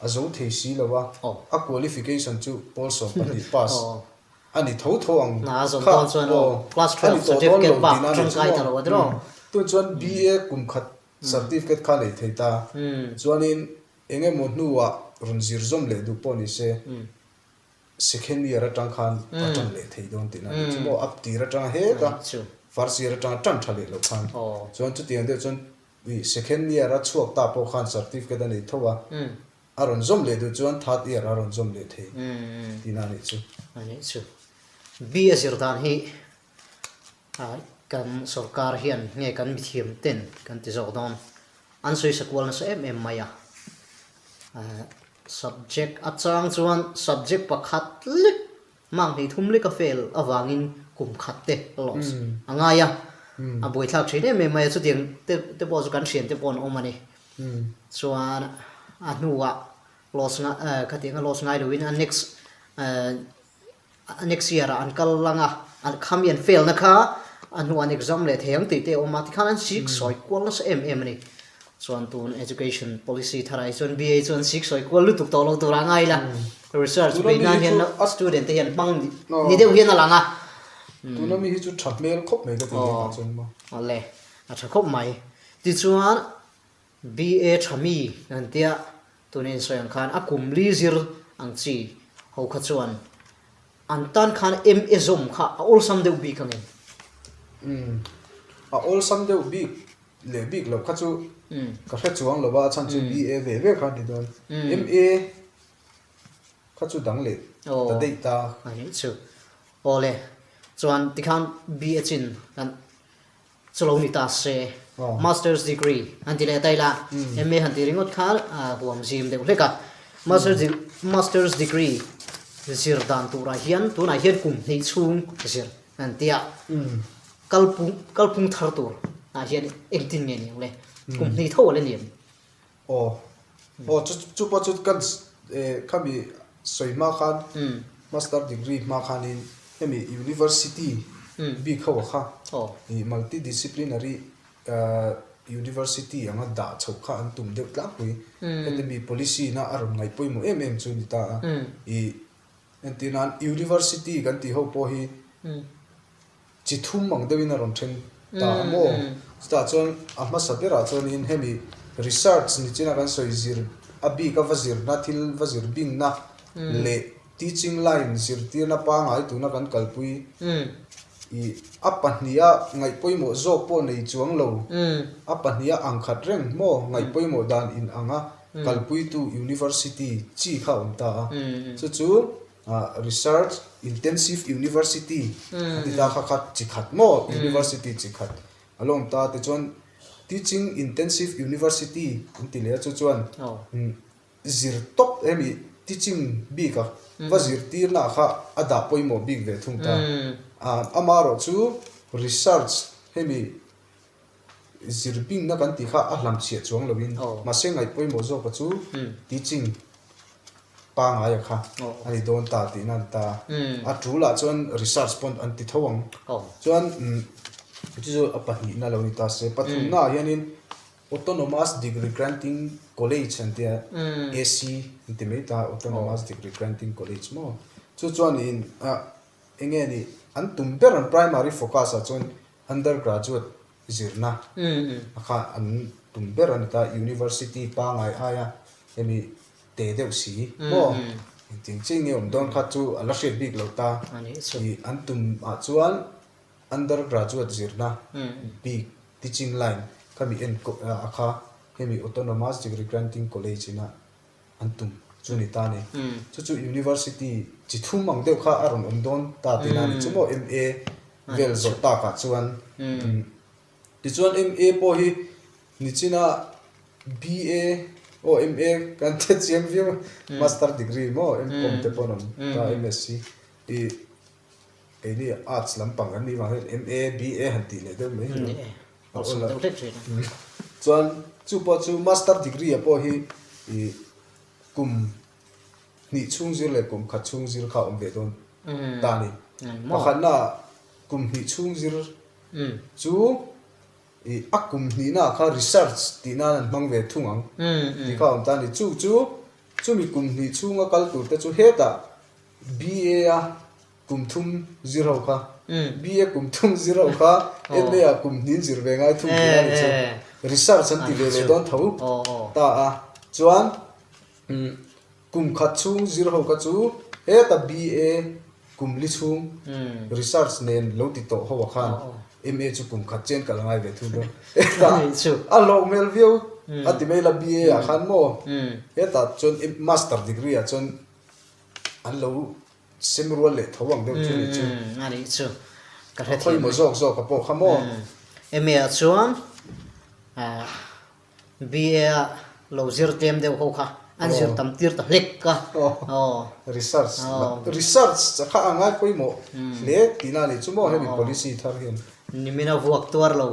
a zo thei si lo a, a qualification chu pawl 12 pass a ni tho tho ang kha aw, a ni tawh dawn lo tihna a ni chu maw? Tun chuan BA kum khat certificate kha nei thei ta, chuanin eng emaw hnuah rawn zir zawm leh duh pawh ni se, Second year atang khan a tan leh thei dawn tihna a nih chu maw? A tir atanga heta first year atanga tan tha leh loh khan chuan chutiang deuh chuan ih second year a chhuak ta pawh khan certificate a nei tho a, a rawn zawm leh duh chuan third year a rawn zawm leh thei tihna a nih chu. A nih chu. B a zir dan hi kan sorkar hian nge kan mithiam ten kan ti zawk dawn an sawi sakual nasa em em mai a. Subject a chang chuan subject pakhat lek mark hnih thum lek a fail avangin kum khat te loss a ngai a, a buaithlak thin em em mai a, chutiang te te pawh chu kan thian te pawh an awm a ni. Chuan a hnuah loss khatiang a loss ngai loin a next Next year ah an kal lang a, an khami an fail na kha a hnuah an exam leh thei ang tih te a awm a, tikhan an sik sawi kual nasa em em a ni. Chuan tun education policy tharah hi chuan BA chuan sik sawi kual lutuk tawh lo turah ngai ila, research beih nan hian student te hian hmang ni deuh hian a lang a. Tuna mi hi chu tha hmel khawp mai ka ti hle tah chuan maw. Awle, a tha khawp mai. Tichuan BA tha mi an tia tuna insawi ang khan a kum li zir ang chi ho kha chuan an tan khan MA zawm kha a awlsam deuh bik ang em? Umm a awlsam deuh bik leh bik loh kha chu ka hre chuang lo a, a chhan chu BA ve ve kha a ni dawn. MA kha chu dang leh ta daih ta. Aw a nih chu. Awle chuan tikhan BA chin kan Chu lo ni ta se, Masters degree han ti leh ta ila, MA han ti ringawt kha huam zim deuh hlek a. Masters degree zir dan turah hian tunah hian kum hnih chhung zir an ti a, kalpung kalphung thar tur ah hian engtin nge ni ang le, kum hnih tho a la ni em? Aw, aw chu chu pawh chu kan khami sawi hma khan master degree hma khanin hemi university bik ho ah kha ih multi disciplinary university anga dah chhoh kha an tum deuh tlangpui heti mi policy na a rawn ngaih pawimawh em em chu ni ta a ih entir nan university kan tih ho pawh hi Chi thum ang deuhin a rawn then ta a maw? Chutah chuan a hmasa berah chuanin hemi research ni china kan sawi zir a bik a va zirna thil va zir bingna leh teaching line zirtirna pangai tuna kan kalpui ih a pahniha ngaih pawimawh zawk pawh nei chuang lo a pahniha ang khat reng maw ngaih pawimawh dan in anga kalpuitu university chi kha a awm ta a chu chu Research Intensive University a ti ta kha kha chi khat maw University chi khat a lo awm ta tichuan Teaching Intensive University an ti leh a chu chuan zir tawp hemi teaching bik a va zirtirna ah kha a dah pawimawh bik ve thung ta amaherawh chu research hemi zir bingna kan tih kha a hlamchhiah chuang loin mahse ngaih pawimawh zawka chu teaching pangaia kha a ni dawn ta tihna a ni ta. A tulah chuan research pawh an ti tho ang. Chuan chu chu a pahnihna lo ni ta se. Pathumna ah hianin Autonomous Degree Granting College an tia AC an ti mai ta Autonomous Degree Granting College maw. Chu chuanin eng nge ni an tum ber an primary focus ah chuan Undergraduate zirna a kha an tum ber a ni ta, University pangai aia hemi te deuh si maw engtin chiah nge awm dawn kha chu a la hriat bik lo ta. Ih an tum ah chuan undergraduate zirna bik teaching line khami enkawl a kha hemi Autonomous Degree Granting College ina an tum chu ni ta ni. Chu chu University chi thum ang deuh kha a rawn awm dawn ta tihna a ni chu maw MA vel zawh takah chuan. Tichuan MA pawh hi nichina BA aw MA kan hre chiang viau a, Master degree maw MCom te pawh an awm ta MSc ih keini Arts lampang kan nih vang hian MA, BA han tih leh deuh mai hi a awl a. Chuan chu pawh chu Master degree ah pawh hi ih kum hnih chhung zir leh kum khat chhung zir kha a awm ve dawn ta a ni. Pakhatna ah kum hnih chhung zir chu ih a kum hnihna ah kha research tih nan an hmang ve thung ang tih kha a awm ta a ni. Chu chu chumi kum hnih chhunga kal tur te chu hetah BA a Kum thum zir ho kha. BA kum thum zir ho kha MA ah kum hnin zir ve ngai thung tih a ni chu. Research an ti ve leh dawn tho ta a. Chuan kum khat chhung zir ho kha chu heta BA kum li chhung research nen lo ti tawh ho ah khan MA chu kum khat chen kal ngai ve thung dawn. Heta a hlauh hmel viau a ti mai la BA ah khan maw hetah chuan master degree ah chuan an lo Sem rual leh tho ang deuh chu ni chu. Umm a nih chu. Ka hre thiam. Khawimaw zawk zawk a pawh kha maw? MA ah chuan BA a lo zir tlem deuh ho kha an zir tam tir ta hlek a. Aw. Research research kha a ngai pawimawh hle tihna a nih chu maw hemi policy thar hian. Nimina vuak tuar lo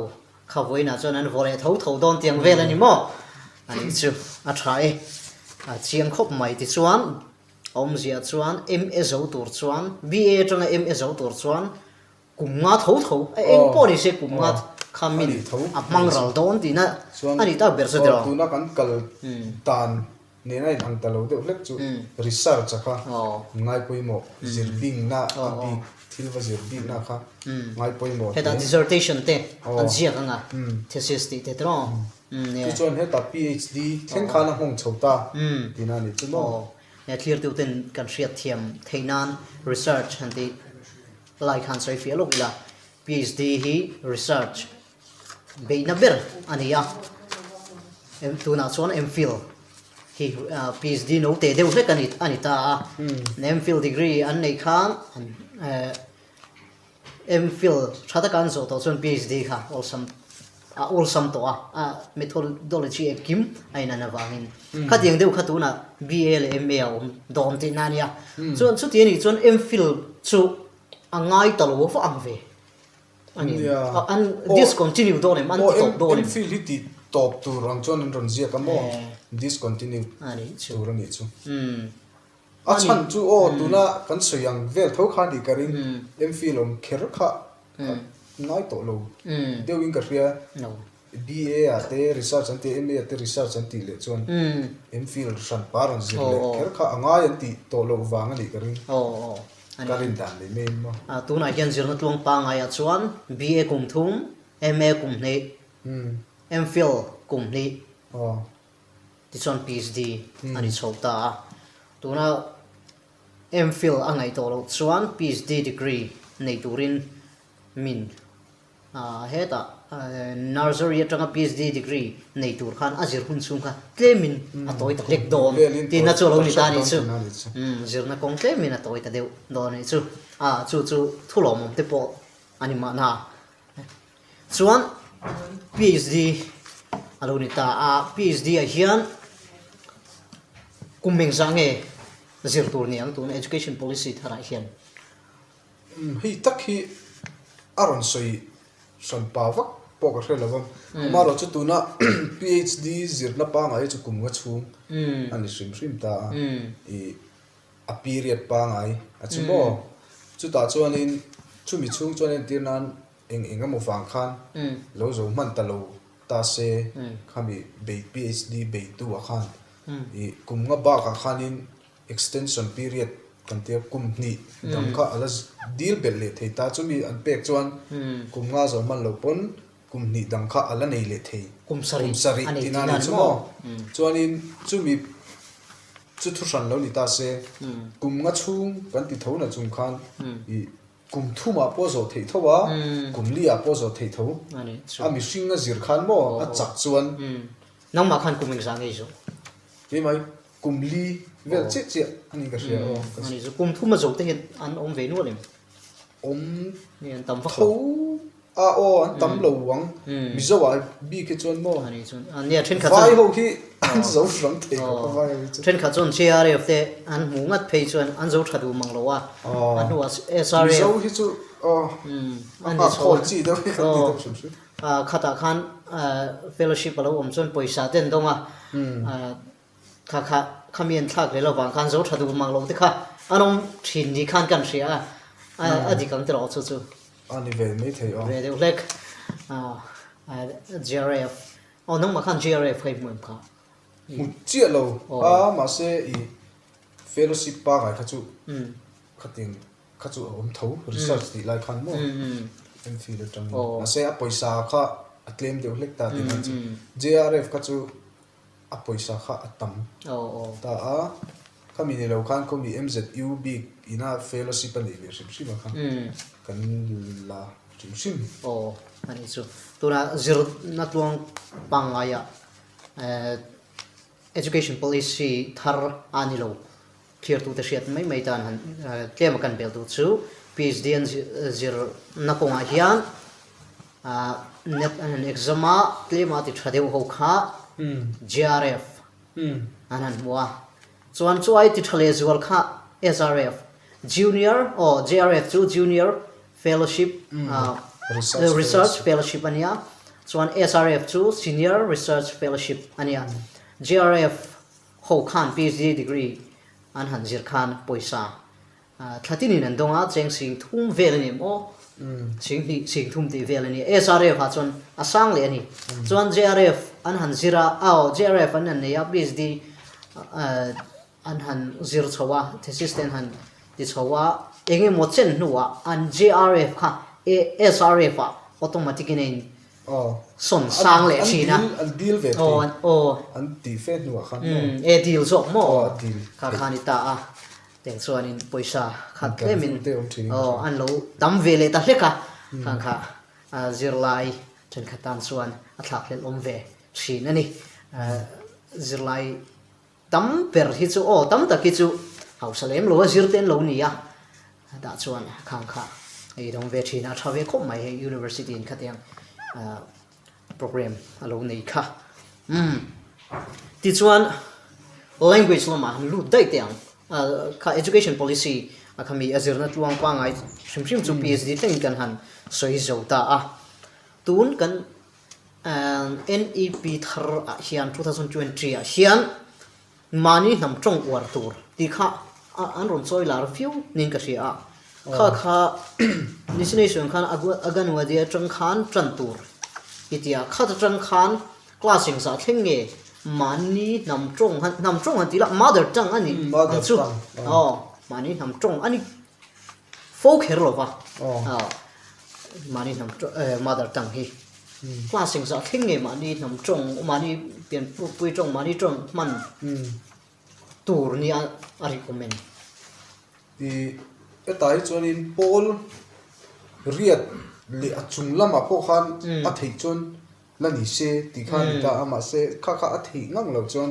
kha vawiinah chuan an vaw leh tho tho dawn tiang vel a ni maw? A nih chu a tha e. A chiang khawp mai tichuan Awmzia chuan MA zo tur chuan, BA atanga MA zo tur chuan kum nga tho tho, a eng pawh ni se kum nga kha min a hmang ral dawn tihna a nih tak ber chu tiraw? Tuna kan kal dan Nena in ang ta lo deuh hlek chu research a kha ngai pawimawh zir bingna a bik thil va zir bikna kha ngai pawimawh hle. Hetah dissertation te an ziak anga thesis tih te tiraw? Chu chuan hetah PhD thleng khan a nghawng chho ta tihna a nih chu maw? He thlirtu ten kan hriat thiam theih nan research han tih lai khan sawi fiah lawk ila PhD hi research Beihna ber a ni a, tunah chuan MPhil hi PhD no teh deuh hlek a ni a ni ta a, MPhil degree an neih khan MPhil tha taka an zawh tawh chuan PhD kha awlsam a awlsam tawh a, a methodology engkim a inan avangin khatiang deuh kha tunah BA leh MA a awm dawn tihna a nia, chuan chuti a nih chuan MPhil chu a ngai ta lo vak ang ve. Nia. An discontinue dawn em? An ti tawp dawn em? MPhil hi ti tawp tur ang chuan an rawn ziak a maw? Discontinue tur a nih chu. A chhan chu aw tuna kan sawi ang vel tho kha nih ka ring. MPhil awm kher kha ngai tawh lo deuhin ka hria. BA ah te research an ti a, MA ah te research an tih leh chuan MPhil hran pa rawn zir leh kher kha a ngai an tih tawh loh vang a nih ka ring. Ka rin dan mai mai in maw. Tunah hian zirna tluang pangaiah chuan BA kum thum, MA kum hnih, MPhil kum hnih tichuan PhD a ni chho ta a. Tuna MPhil a ngaih tawh loh chuan PhD degree nei turin min Hetah nursery atanga PhD degree nei tur khan a zir hun chhung kha tlemin a tawi ta hlek dawn tihna chu a lo ni ta a nih chu. Zirna kawng tlemin a tawi ta deuh dawn a nih chu. A chu chu thu lawmawm te pawh a ni mahna. Chuan PhD a lo ni ta a, PhD ah hian kum engzah nge zir tur ni ang tuna education policy tharah hian? Hei tak hi a rawn sawi hran pa vak pawh ka hre lo va, amaherawh chu tuna PhD zirna pangngai hi chu kum nga chhung a ni hrim hrim ta a, ih a period pangngai a chu maw? Chutah chuanin chumi chhung chuan entir nan eng eng emaw vang khan lo zo hman ta lo ta se khami bei PhD beitu ah khan ih kum nga bakah khanin Extension period kan tia kum hnih dang kha a la dil belh leh thei ta. Chumi an pek chuan kum nga zawh hman loh pawn kum hnih dang kha a la nei leh thei. Kum sarih a nei tihna a ni chu maw? Chuanin chumi chu thu hran lo ni ta se, kum nga chhung kan ti tho na chung khan ih kum thumah pawh zawh theih tho a, kum liah pawh zawh theih tho. A mihring a zir khan maw a chak chuan. Nangmah khan kum engzah ngei zawh? Keimah Kum li vel chiah chiah a ni ka hria aw. Ani chu kum thum a zo te hian an awm ve nual em? Awm Ni an tam vak lo. Tho a aw an tam lo ang. Mizo ah bik hi chuan maw? Ani chuan nia thenkhat chuan Vai ho hi an zo hrang thei khawp a vai ho hi chu. Thenkhat chuan JRF te an hmuh ngat phei chuan an zo tha duh mang lo a. A hnuah SRF Mizo hi chu aw a nghak khawl chi deuh hi kan ti deuh hrim hrim. Khatah khan fellowship a lo awm chuan pawisa te an dawng a. Kha kha khami an thlak leh lo vang khan zo tha duh mang lo te kha an awm thin ni khan kan hria a, a dik ang tiraw chu chu. A ni ve mai thei aw. Ve deuh hlek. JRF aw nangmah khan JRF kha i hmu em kha? Hmu chiah lo a mahse i fellowship pangai kha chu khatin kha chu a awm tho research tih lai khan maw MPhil atangin mahse a pawisa kha a tlem deuh hlek ta tih lai chu JRF kha chu a pawisa kha a tam ta a, khami ni lo khan khawmi MZU bik ina fellowship a neih ve hrim hrim a kha kan la hrim hrim. Aw a nih chu. Tunah zirna tluang pangngaia education policy thar a ni lo Thirtute hriat mai mai tan han tlem a kan bel duh chu PhD an zirna kawngah hian net an han exam a, tlem a ti tha deuh ho kha JRF an han hmu a, chuan chu ai ti tha leh zual kha SRF Junior aw JRF chu Junior Fellowship Research Fellowship a nia, chuan SRF chu Senior Research Fellowship a nia. JRF Ho khan PhD degree an han zir khan pawisa thla tinin an dawng a, cheng sing thum vel a ni em aw, sing hnih sing thum tih vel a ni. SRF ah chuan a sang leh a ni. Chuan JRF an han zir a, aw JRF an han nei a PhD. An han zir chho a, thesis te an han ti chho a, eng emaw chen hnuah an JRF kha SRF ah automatic in a in sawn sang leh thin a. An deal ve thin. An tih fe hnuah khan maw? E deal zawk maw? Kha kha a ni ta a, tiang chuanin pawisa khat tlemin an lo tam ve leh ta hlek a, khang kha zirlai thenkhat tan chuan a thlakhlelh awm ve thin a ni. Zirlai Tam ber hi chu aw tam tak hi chu hausa lem lo a zir te an lo ni a, hetah chuan khang kha ei dawng ve thin a, a tha ve khawp mai hei university in khatiang program a lo nei kha. Umm tichuan language lamah han lut daih teh ang, kha education policy a kha mi a zirna tluang pangngai hrim hrim chu PhD thlengin kan han sawi zo ta a, tun kan NEP thar ah hian 2020 ah hian mahni hnam tawng uar tur tih kha an rawn chawi lar viau niin ka hria a. Kha kha Destination khan Aganwadi atang khan tan tur i ti a, khat atang khan class engzah thleng nge mahni hnam tawng hnam tawng han tih lah mother tongue a ni ang chu aw mahni hnam tawng a ni fo kher lo va mahni hnam mother tongue hi class engzah thleng nge mahni hnam tawng mahni pianpui tawng mahni tawng hman tur nia a recommend. I hetah hi chuanin pawl riat leh a chung lamah pawh khan a theih chuan la ni se tih kha a ni ta a mahse kha kha a theih ngang loh chuan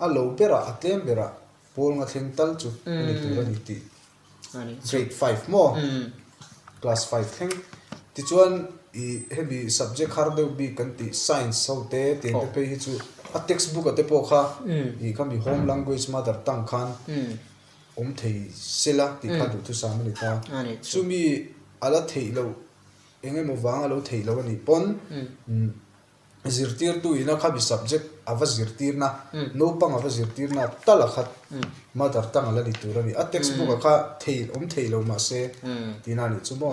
a lo berah a tlem berah pawl nga thleng tal chu a ni tur a ni tih Grade 5 maw? Class 5 thleng. Tichuan i hemi subject har deuh bik kan tih science ho te tiang te phei hi chu a textbook a te pawh kha i khami home language mother tongue khan awm thei sela tih kha duhthusam a ni ta. Chumi a la theih loh eng emaw vang a lo theih loh a nih pawn Zirtirtu ina khami subject a va zirtirna, naupang a va zirtirna tal a khat mother tongue a la ni tur a ni. A textbook a kha thei awm thei lo mahse tihna a nih chu maw?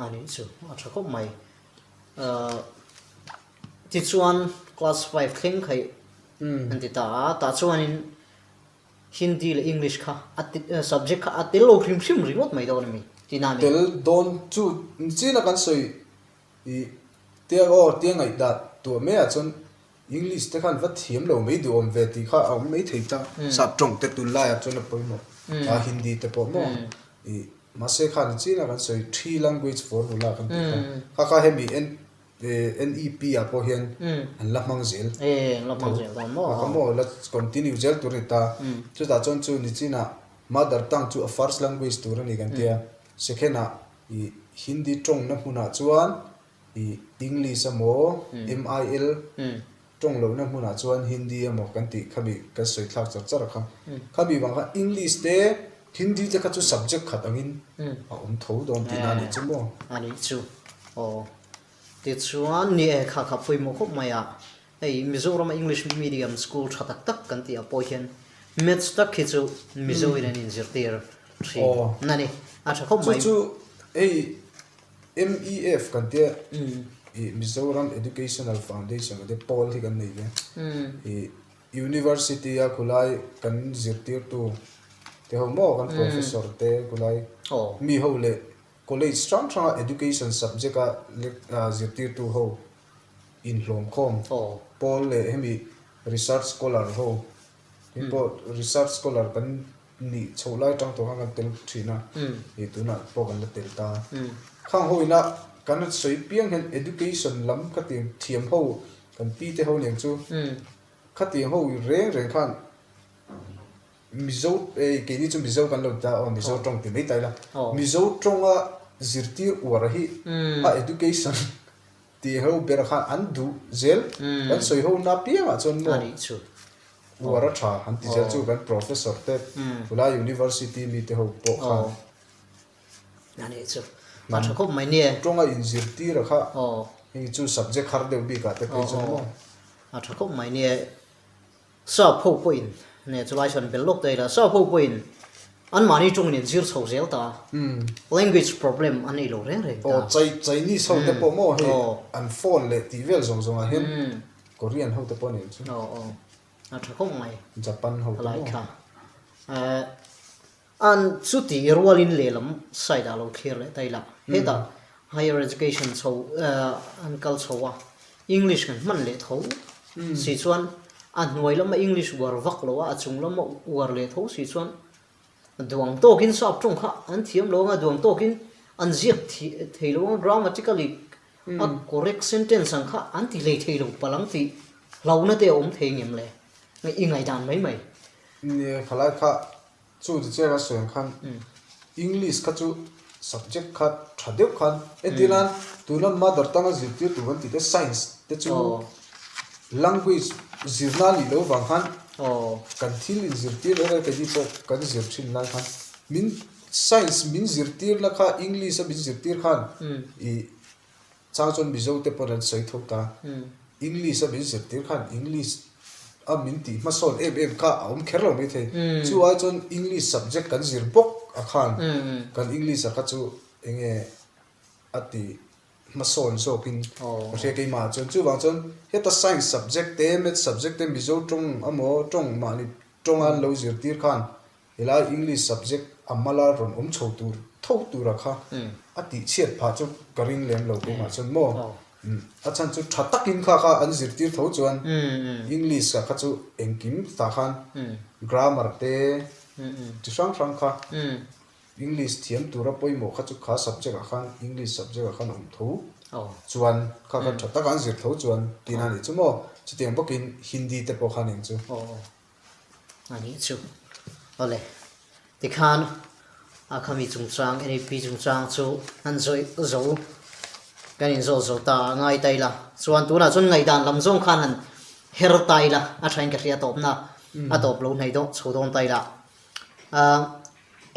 A nih chu, a tha khawp mai. Tichuan class 5 thleng khaih an ti ta a, tah chuanin Hindi leh English kha a subject kha a tel lo hrim hrim ringawt mai dawn a mi tihna a ni. Tel dawn chu nichina kan sawi I tia aw tia ngaihdah tuah mai ah chuan English te khan va thiam lo mai duh awm ve tih kha a awm mai thei ta. Sap tawng te tun lai ah chuan a pawimawh a Hindi te pawh maw i mahse khan chin a kan sawi three language formula kan tih kha kha kha hemi NEP ah pawh hian an la hmang zel tho kha maw la continue zel tur a ni ta. Chutah chuan chu nichinah mother tongue chu a first language tur a ni kan tia second ah I Hindi tawngna hmunah chuan i English emaw MIL tawng lohna hmunah chuan Hindi emaw kan tih khami kan sawi thlak char char a kha. Khami vang khan English te Hindi te kha chu subject khat angin a awm tho dawn tihna a nih chu maw? A nih chu. Aw. Tichuan ni e kha kha pawimawh khawp mai a. Hei Mizorama English medium school tha tak tak kan tih ah pawh hian Maths tak hi chu Mizo in an inzirtir thin a ni. A tha khawp mai. Chu chu hei MEF kan tia i Mizoram Educational Foundation kan tia pawl hi kan nei ve. I University a khulai kan zirtirtu te ho maw kan professor te khulai mi ho leh college hrang hranga education subject a zirtirtu ho inhlawmkhawm pawl leh hemi research scholar ho hi pawh research scholar kan nih chhoh lai atang tawh khan kan tel thin a ih tunah pawh kan la tel ta khang ho ina kan sawi piang hian education lam khatiang thiam ho kan pi te ho nen chu khatiang ho reng reng khan Mizo ei keini chu Mizo kan lo ti ta aw Mizo tawng ti mai ta ila Mizo tawnga zirtir uar hi a education Tih ho ber khan an duh zel, kan sawi ho na piangah chuan maw uar a tha an ti zel chu kan professor te Phulai University mi te ho pawh khan tawnga inzirtir a kha hei chu subject har deuh bikah te phei chuan maw. Sap ho pawhin nge chulai chuan bel lawk ta ila, sap ho pawhin anmahni tawngin an zir chho zel ta, language problem an nei lo reng reng ta. Aw, Chinese ho te pawh maw hei an phone leh tih vel zawng zawngah hian Korean ho te pawh a ni ang chu. Aw aw. A tha khawp mai. Japan ho te Lai maw? kha. Eh, an chuti rualin lehlam side ah lo thlir leh ta ila. Hetah higher education chho eh an kal chho a, English kan hman leh tho si chuan a hnuai lama English uar vak lo a, a chung lama uar leh tho si chuan Duang tawkin sap tawng kha an thiam lo anga duang tawkin an ziak thei lo anga grammatically a correct sentence ang kha an ti hlei thei lo palang tih hlauhna te a awm thei ngem le i ngaihdan mai mai. Nia khalai kha chu ti chiang a sawi ang khan English kha chu subject kha tha deuh khan entir nan tuna mother tongue a zirtir tur kan tih te science te chu Language zirna a nih loh vang khan kan thil inzirtir reng reng keini pawh kan zir thin lai khan min science min zirtirna kha English a min zirtir khan ih chang chuan Mizo te pawn an sawi tho ta English a min zirtir khan English a min tih hmasawn em em kha a awm kher lo maithei chu ai chuan English subject kan zir bawk a khan kan English a kha chu eng nge a ti hmasawn zawkin ka hria keimah ah chuan chuvang chuan heta science subject te maths subject te mizo tawng amaw tawng mahni tawnga an lo zirtir khan helai english subject a mala rawn awm chho tur tho tura kha a tih chhiat phah chu ka ring lem lo keimah chuan maw a chhan chu tha takin kha kha an zirtir tho chuan english ah kha chu engkim tah khan grammar te chi hrang hrang kha English thiam tura pawimawh kha chu kha subject ah khan English subject ah khan awm tho chuan kha kha tha taka an zir tho chuan tihna a nih chu maw chutiang bawkin Hindi te pawh khan eng chu. Aw a nih chu awle tikhan a khami chungchang NEP chungchang chu an zawih zo kan inzawh zo ta a ngai ta ila chuan tunah chuan ngaihdan lam zawng khan han her ta ila a thain ka hria tawpna a tawp lo hnaih dawh chho dawn ta ila.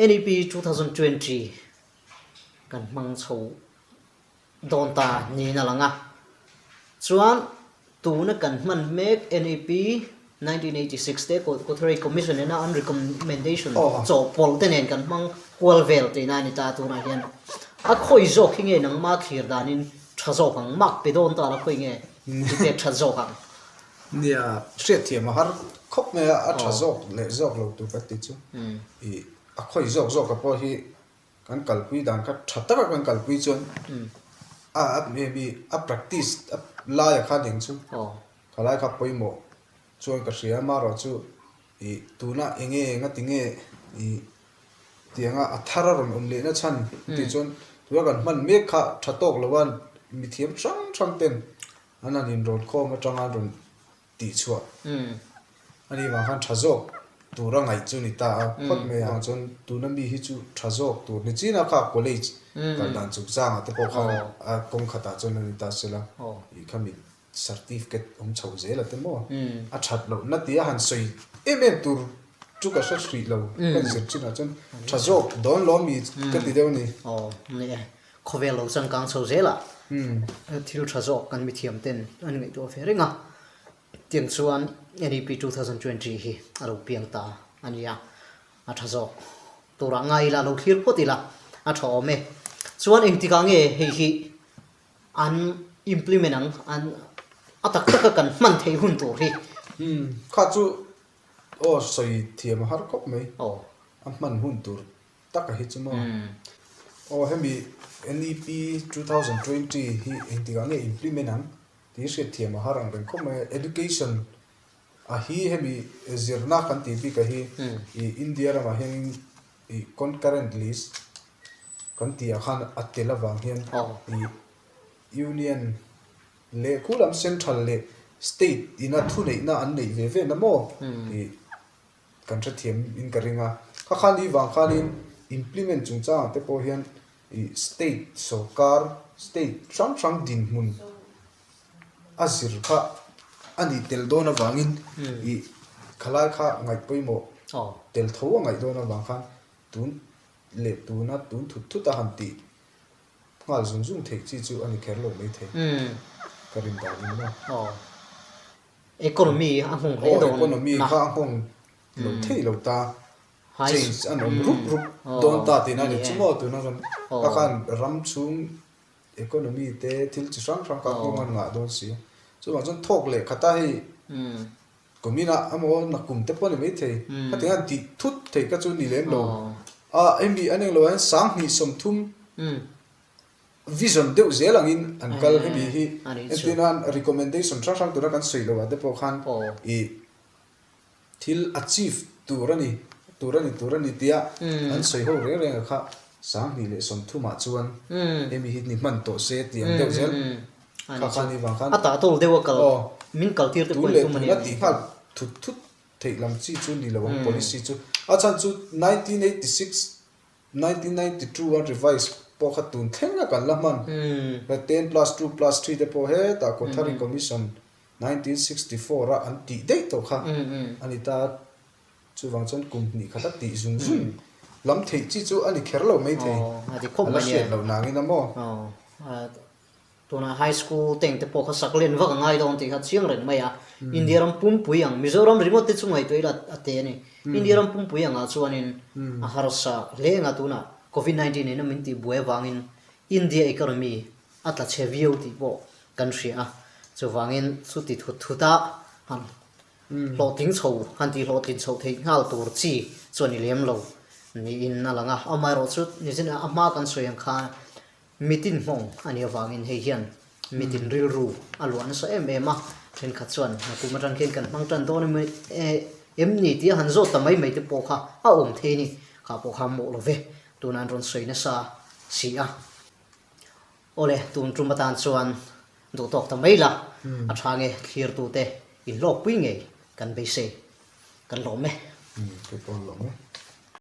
NEP 2020 kan hmang chho dawn ta niin a lang a. Chuan tuna kan hman mek NEP 1986 te Kothari Commission ina an recommendation chawhpawlh te nen kan hmang kual vel tihna a ni ta tunah hian. A khawi zawk hi nge nangma thlir danin tha zawk ang, mark pe dawn ta la khawi nge i pek that zawk ang? Nia, hriatthiam a har khawp mai a, a tha zawk leh zawk lo tur kan ti chu. Ih, a khawi zawk zawk a pawh hi kan kalpui dan kha tha taka kan kalpui chuan a a maybe a practice a laia khan eng chu khalai kha pawimawh chuan ka hria amaherawh chu ih tuna eng nge nga ti nge ih tianga a thar a rawn awm lehna chhan tih chuan tuna kan hman mek kha tha tawk lo a mithiam hrang hrang ten An han inrawn khawm atanga an rawn tih chhuah a nih vang khan tha zawk tur a ngaih chu ni ta a phawt mai a. Chuan tuna mi hi chu tha zawk tur ni chin a kha college kal dan chuk zangah te pawh khan a kawng khatah chuan a ni ta sela ih khami certificate awm chho zel a te maw a that loh na tia han sawi em em tur chu ka hre hrih lo ka inzir chinah chuan tha zawk dawn lo mi ka ti deuh a ni. Khawvel lo changkang chho zelah thil tha zawk kan mithiam ten an ngaihtuah ve reng a, tiang chuan NEP 2020 hi a lo piang ta a ni a, a tha zawk turah ngai ila lo thlir phawt ila a tha awm e. Chuan engtikah nge hei hi an implement ang, an a tak taka kan hman theih hun tur hi? Umm kha chu aw sawi thiam a har khawp mai, a hman hun tur Tak a hi chu maw? Aw hemi NEP 2020 hi engtikah nge implement ang tih hriat thiam a har ang reng khawp mai a. Education a hi hemi zirna kan tih bik a hi ih India ramah hianin ih concurrent list kan tih ah khan a tel avang hian ih Union leh khu lam central leh state ina thuneihna an neih ve ve na maw ih Kan hrethiam in ka ring a, kha khan i vang khanin implement chungchangah te pawh hian ih state sorkar state hrang hrang dinhmun a zir kha a nih tel dawn avangin ih khalai kha ngaih pawimawh tel tho a ngaih dawn avang khan tun leh tuna tun thut thut a han tih nghal zung zung theih chi chu a ni kher lo maithei ka rin danin maw. Economy a nghawng hle dawn. Economy kha a nghawng lo thei lo ta. Change an awm rup rup dawn ta tihna a ni chu maw tuna kan ka khan ram chhung economy te thil chi hrang hrang kha nghawng an ngah dawn si. Chuvang chuan thawk leh khata hei. Kuminah emaw nakum te pawh a ni maithei. Khatiang hian tih thut theih kha chu ni lem lo. A hemi an englo ah hian 2030 vision deuh zel angin an kal hemi hi entirnan recommendation hrang hrang tura kan sawi loh ah te pawh khan ih thil achieve tur a ni tur a ni tur a ni tia an sawi ho reng reng ah kha 2030 ah chuan hemi hi ni hman tawh se tih ang deuh zel kha kha ni vang khan a tah tawl deuh a kal min kal tir te pawh in tum a ni tun leh tuna tih nghal thut thut theih lam chi chu ni lo ang policy chu a chhan chu 1986 1992 a revise pawh kha tun thleng a kan la hman. Ten plus two plus three te pawh hetah Kothari Commission 1964 a an tih daih tawh kha a ni ta. Chuvang chuan kum hnih khat a tih zung zung lam theih chi chu a ni kher lo maithei. A la hriat loh nangin a maw? Tunah high school tank te pawh kha sak len vak a ngai dawn tih kha chiang reng mai a. India ram pumpui ang, Mizoram ringawt te chu ngaihtuah ila a te a ni. India ram pumpui angah chuanin a harsa hle anga tunah Covid 19 in a min tih buai avangin India economy a tla chhe viau tih pawh kan hria a. Chuvangin chuti thut thut a han hlawhtling chho, han tih hlawhtlin chhoh theih nghal tur chi chu a ni lem lo niin a lang a. Amaherawhchu nichina a hma kan sawi ang khan Mitin nghawng a nih avangin hei hian mitin rilru a luah nasa em em a, thenkhat chuan kum atang khian kan hmang tan dawn em ni tia han zawt ta mai mai te pawh kha a awm thei a ni. Kha pawh kha mawh lo ve, tunah an rawn sawi nasa si a. Awle, tun tum atan chuan duh tawk ta mai la, a tha nge thlirtute inhlawkpui ngei kan beisei, kan lawm e. Kei pawh an lawm e.